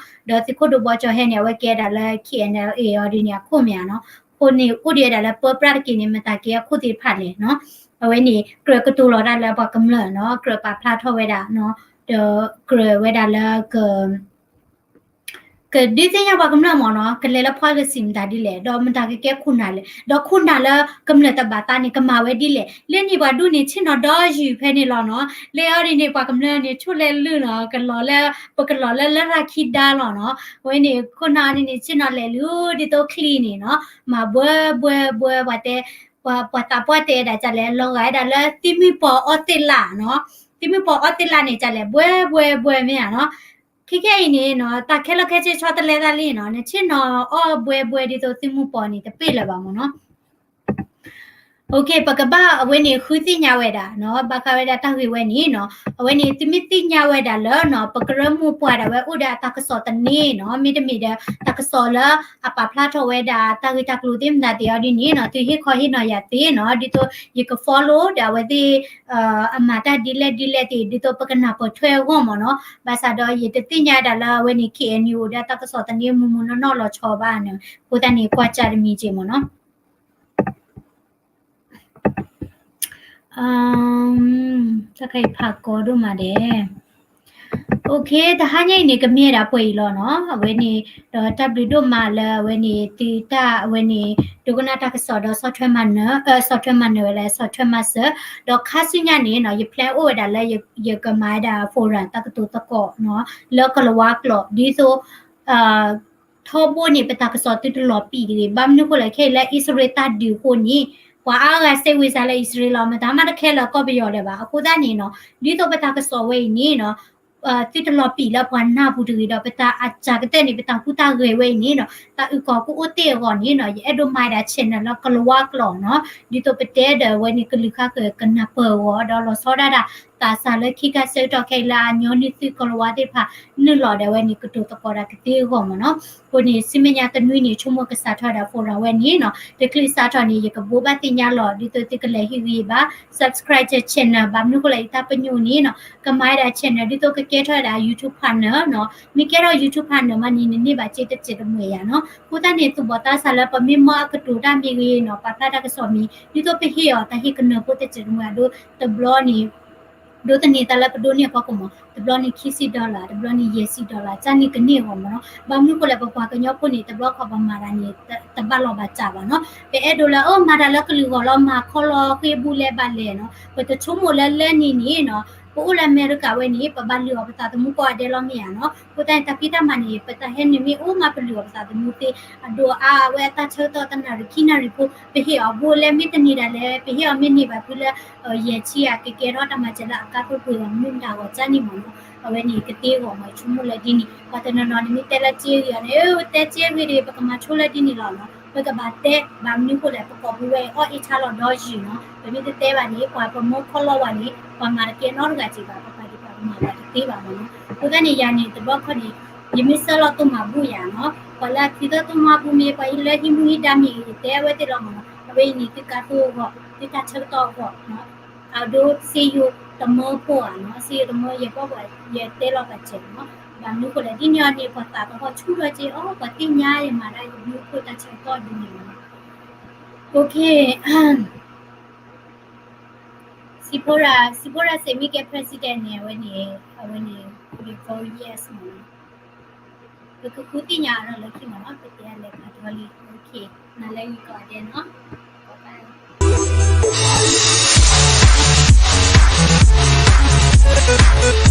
ီၤ, ဒီးသုးခိၣ်ဒိၣ်ဘီကၠီၣ်ဟဲန့ၣ် အဝဲကဲဒၣ်လၢ K N L A အီၤဒ်န့ၣ်အခိၣ်မ့ၢ်ဧါနီၤ, အဃိန့ၣ် အိၣ်ဒံးဝဲဒၣ်လၢပၢပြးတက့ၢ်န့ၣ် မတၤက့ၤအခိၣ်သ့ၣ်တဖၣ်လဲၣ်နီၤ, အဝဲန့ၣ် ကြၢးကတိၤလီၤတၢ်လၢပှၤကမျၢၢ်နီၤ, ကြၢးပာ်ဖျါထီၣ်ဝဲဒၣ်နီၤ, ဒီးကြၢးဝဲဒၣ်လၢက ကဒုးသ့ၣ်ညါပှၤကမျၢၢ်မ့ၢ်နီၤ, ကလဲၤလၢ policy မတၤဒ်လဲၣ်, ဒီးမတၤကကဲခိၣ်နၢ်လဲၣ်, ဒီးခိၣ်နၢ်လၢကမျၢၢ်တဘၣ်သးန့ၣ် ကမၤဝဲဒ်လဲၣ်, လၢန့ၣ်ပှၤဒိးန့ၢ်ဆ့ၣ်နီၤဒီးယုၢ်ဖဲန့ၣ်လီၤနီၤ, လၢအီၤဒ်န့ၣ် ပှၤကမျၢၢ်န့ၣ် ဆိၣ်လဲၤလုၢ်နီၤ, ကလီၤလၢ, ပကလီၤလၢလရာ်ခံဒါလီၤနီၤ, အဝဲန့ၣ် ခိၣ်နၢ်အီၤဒ်န့ၣ် ဆ့ၣ်နီၤလဲၤလုၢ်ဒ်သိးချံန့ၣ်နီၤ, မၤဘှဲဘှဲဘှဲ ပှၤတဲ, ပှၤ, ပှၤသးပှၢ်တဲဒၣ်ကလဲၣ်, လီၤဂာ်ဝဲဒၣ်လၢသံမုၢ်ပီၤအီသ့ၣ်လးနီၤ, သံမုၢ်ပီၤအီသ့ၣ်လးန့ၣ်ကလဲၣ်, ဘှဲဘှဲဘှဲမ့ၢ်ဧါနီၤ, ခဲခဲအံၤန့ၣ်နီၤ တၢ်ခဲလၢာ်ခဲဆ့ဆီတလဲသးလံနီၤ, နဆ့ၣ်နီၤအီၣ်ဘှဲဘှဲဒ်သိးသံမုၢ်ပီၤန့ၣ် တပ့ၢ်လၢၤဘၣ်မ့ၢ်နီၤ. Okay, ပကဘၣ်အဝဲန့ၣ်ဃုသ့ၣ်ညါဝဲဒၣ်နီၤ, ဘၣ်ဃးဝဲဒၣ်တၢ်ဂ့ၢ်ဝဲန့ၣ်နီၤ, အဝဲန့ၣ်သုမ့ၢ်သ့ၣ်ညါဝဲဒၣ်လၢနီၤ ပကရၢမိၢ်ပှၢ်ဒၣ်ဝဲအိၣ်ဒီးအတၢ်ကစီၣ်သန့နီၤ, မ့တမ့ၢ်ဒီး တၢ်ကစီၣ်လၢအပာ်ဖျါထီၣ်ဝဲဒၣ်တၢ်ဂ့ၢ်တၢ်ကျိၤသ့ၣ်မတၤသ့ၣ်အီၤဒ်န့ၣ်နီၤ, သုဟ့ၣ်ခီဟ့ၣ်နီၤယၤသ့နီၤ, ဒ်သိးယက follow ဒီးအဝဲသ့ၣ် အမၤတၢ်ဒ်လဲၣ်ဒ်လဲၣ်သ့ၣ် ဒ်သိးပကနၢ်ပၢၢ်ထွဲအဂီၢ်မ့ၢ်နီၤ, ဘၣ်ဆၣ်ဒီးယတသ့ၣ်ညါဒၣ်လၢအဝဲန့ၣ် K N U ဒီးတၢ်ကစီၣ်သန့မုၢ်မုၢ်နီၢ်နီၢ်လီၤဆီဘၣ်န့ၣ်, အဃိသတးန့ၣ် ကွၢ်စၢ်တမံၤက့ၤမ့ၢ်နီၤ. တၢ်ခါအံၤဖးကီဒိၣ်မးဒဲး. Okay, တဟါညါအံၤန့ၣ် ကမ့ၢ်ဝဲဒၣ်ပှဲၤအံၤလီၤနီၤ, အဝဲန့ၣ် ဒီးတၢ်ဘျုးဒိၣ်မးလၢအဝဲန့ၣ် သုတၢ်အဝဲန့ၣ် ဒိကနၣ်တၢ်ကစီၣ်ဒီးဆီၣ်ထွဲမၤနၢၤ, ဆီၣ်ထွဲမၤနၢၤဝဲလၢဆီၣ်ထွဲမၤစၢၤ, ဒီးခါဆူညါန့ၣ်နီၤ ယ plan အိၣ်ဝဲဒၣ်လၢယကမၤဝဲဒၣ် forum တၢ်ကတိၤသကိးနီၤ လၢကလၤဝါကျိာ် ဒ်သိး ထီဘိန့ၣ် ပတၢ်ကစီၣ်သုတလီၤပံာ်တဂ့ၤ, ဘၣ်မနုၤအဃိလဲၣ် ခဲအံၤလၢအံၣ်စရ့လးတၢ်ဒုးအဃိန့ၣ် ပှၤအါဂၤစဲးဝံၤစးလၢအံၣ်စရ့လးလီၤ, မတၤမးတခဲလၢာ်ကီၢ်ပယီၤလၢၤဘၣ်. အဃိသတးန့ၣ်နီၤ ဒ်သိးပတၢ်ကစီၣ်ဝဲအံၤန့ၣ်နီၤ သုတလီၤပံာ်လၢပှၤနၢ်ပူၤတဂ့ၤဒီး ပတၢ်အစှၤကတၢၢ်န့ၣ် ပတၢ်ဟူးတၢ်ဂဲၤဝဲအံၤန့ၣ်နီၤ တၢ်အုၣ်ကီၤကအိၣ်တ့ၢ်အဂီၢ်န့ၣ်နီၤ ယအဲၣ်ဒိးမၤဝဲဒၣ် channel လၢကလၤဝါကျိာ်နီၤ, ဒ်သိးပတဲဒီးအဝဲန့ၣ် ကလုာ်ဂၤကနၢ်ပၢၢ်အဂီၢ် ဒီးလီၤဆီဒၣ်တၢ် သးစၢ်လၢခံခါဆၢကတီၢ်ခဲအံၤလၢအညီနုၢ်သုးကလၤဝါသ့ၣ်တဖၣ် နုာ်လီၤဒီးအဝဲန့ၣ် ကတိၤသကိးတၢ်ကသ့အဂီၢ်မ့ၢ်နီၤ. အဃိန့ၣ် ဆူမဲာ်ညါတနွံန့ၣ် ဆိကမိၣ်ကစးထီၣ်ဝဲဒၣ် forum ဝဲန့ၣ်နီၤ တချုးစးထီၣ်န့ၣ် ယကဘိးဘၣ်သ့ၣ်ညါလီၤ ဒ်သိးသုကလဲၤဟ့ၣ်ဂံၢ်ဘါ subscribe channel ဘၣ်မနုၤအဃိလဲၣ် ယတၢ်ပညိၣ်န့ၣ်နီၤ ကမၤဝဲဒၣ် channel ဒ်သိးကကဲထီၣ်ဝဲဒၣ် YouTube partner နီၤ. မ့ၢ်ကဲထီၣ် YouTube partner မးန့ၣ် နန့ၢ်ဘၣ်စ့တစဲးတမှဲၤယၤနီၤ. အဃိသတးန့ၣ် သူၣ်ဘီၣ်သးစၢ်လၢပမ့ၢ်မၢအကတိၤတၢ်မ့ၢ်ဂ့ၤနီၤ ပာ်ဖျါတၢ်ကစီၣ်မ့ၢ် ဒ်သိးပဟ့ၣ်အီၤတၢ်ဟ့ၣ်ကနၢၤဖိတစဲးတမှဲၤအဒိ တဘျီန့ၣ် ဒိးသန့ၤသးလၢပဒိးန့ၢ်အဖီခိၣ်မး တဘျီန့ၣ်ခံဆံ dollar တဘျီန့ၣ်ယဲၢ်ဆံ dollar ကန့ၢ်အဂီၢ်မးနီၤ. ဘၣ်မနုၤအဃိလဲၣ် ပပှၤကညီဖိန့ၣ် တဘျီခီပမၤတၢ်န့ၣ် တဘၣ်လီၤဘၣ်စးဘၣ်နီၤ. ပအဲၣ်ဒိးလၢ အၢ မၤတၢ်လၢကလုာ်ဂီၢ်လီၤ မၤခီလီၤဃ့ဘူလဲဘၣ်လဲၣ်နီၤ. ပတဆိကမိၣ်လၢလၢန့ၣ်န့ၣ်နီၤ ပအိၣ်လၢအမဲရကၤဝဲန့ၣ် ပဘၣ်လုၢ်အီၣ်ပသးသမူကိးဂၤဒဲးလီၤမ့ၢ်ဧါနီၤ. အဃိသတးန့ၣ် တၢ်ဖံးတၢ်မၤန့ၣ် ပတဟဲနုာ်မ့ၢ်အိၣ်မး ပလုၢ်အီၣ်ပသးသမူသ့ အဒိၣ်အါအါဝဲအတၢ်ဆၢကတီၢ်တနၣ်ရံၣ်ခံနၣ်ရံၣ်ဖိ ပဟ့ၣ်အီၤဘိလၢမ့ၢ်တန့ၢ်ဒၣ်လဲာ် ပဟ့ၣ်အီၤမ့ၢ်န့ၢ်ဘၣ်ဖုလၢ ယဲၢ်ဆံဂၤ ကကဲထီၣ်တၢ်မၤစၢၤလၢအကါသိပှ့ၤအီၤမနုၤမတၤအဂီၢ်ကန့ၣ်မ့ၢ်နီၤ. အဝဲန့ၣ်ကသ့အဂီၢ်မ့ၢ် ယဆိကမိၣ်လၢဒ်န့ၣ် ပှၤတနီၤနီၤန့ၣ်မ့ၢ်တဲလၢစ့ဂ့ၤအီၤန့ၣ် တဲစ့ဂ့ၤဒီး ပကမၤဆိလၢဒ်န့ၣ်လီၤနီၤ. ပကဘၣ်တဲ ဘၣ်မနုၤဃိလဲၣ် ပကီၢ်ပူၤဝဲအံၤအီၣ်အ့ၣ်ဆါလီၤဒီယုၢ်နီၤ. ပမ့ၢ်တတဲဘၣ်န့ၣ် ပှၤပမၢခီၣ်လီၢ်ဝဲန့ၣ် ပှၤမၤတကဲနီတဂၤက့ၤဘၣ် ပပာ်ဒံးပှၤကမၤဘၣ်တသ့ဘၣ်မ့ၢ်နီၤ. အဃိသတးန့ၣ် ယၤန့ၣ်တဘျီခီန့ၣ် ယမ့ၢ်ဆှၢလီၤသိမၤဘူၣ်ယၤနီၤ ပှၤလၢအသံသိၣ်သိမၤဘူၣ်မ့ၢ် ပှၤလၢဟံးမူဟံးဒါမ့ၢ်ဂ့ၤ ယတဲအဝဲသ့ၣ်လီၤမ့ၢ်နီၤ. အဝဲအံၤန့ၣ် သုကါသိအဂီၢ် သုတၢ်ဆၢကတီၢ်အဂီၢ်နီၤ အဒိ စ့ယိၤတမၢဖိဧါနီၤ စ့ယိၤတမၢ ယဲၢ်ပီၢ်ပှၤ ယတဲလီၤပာ်စဲးနီၤ. ဘၣ်မနုၤဃိလဲၣ် ဒ်န့ၣ်အီၤန့ၣ် ပှၤသးသဟီၣ်ဆူၣ်ထီၣ်က့ၤအီၤ ပှၤသ့ၣ်ညါယမၤတၢ်ယဘျုးဖှိၣ်တၢ်ဆၢကတီၢ်ဒ်န့ၣ်မ့ၢ်နီၤ. စံးဖိရၤ စံးဖိရၤစ့းမ့ၢ်ကဲ president န့ၣ် အဝဲန့ၣ် အဝဲန့ၣ် vote yes မ့ၢ်နီၤ. ပကဃုသ့ၣ်ညါအီၤလၢခံမ့ၢ်နီၤ ပတဲအလဲၤဖးထီလံ နၤလၢဂ့ၤကိးဂၤဒဲးနီၤ.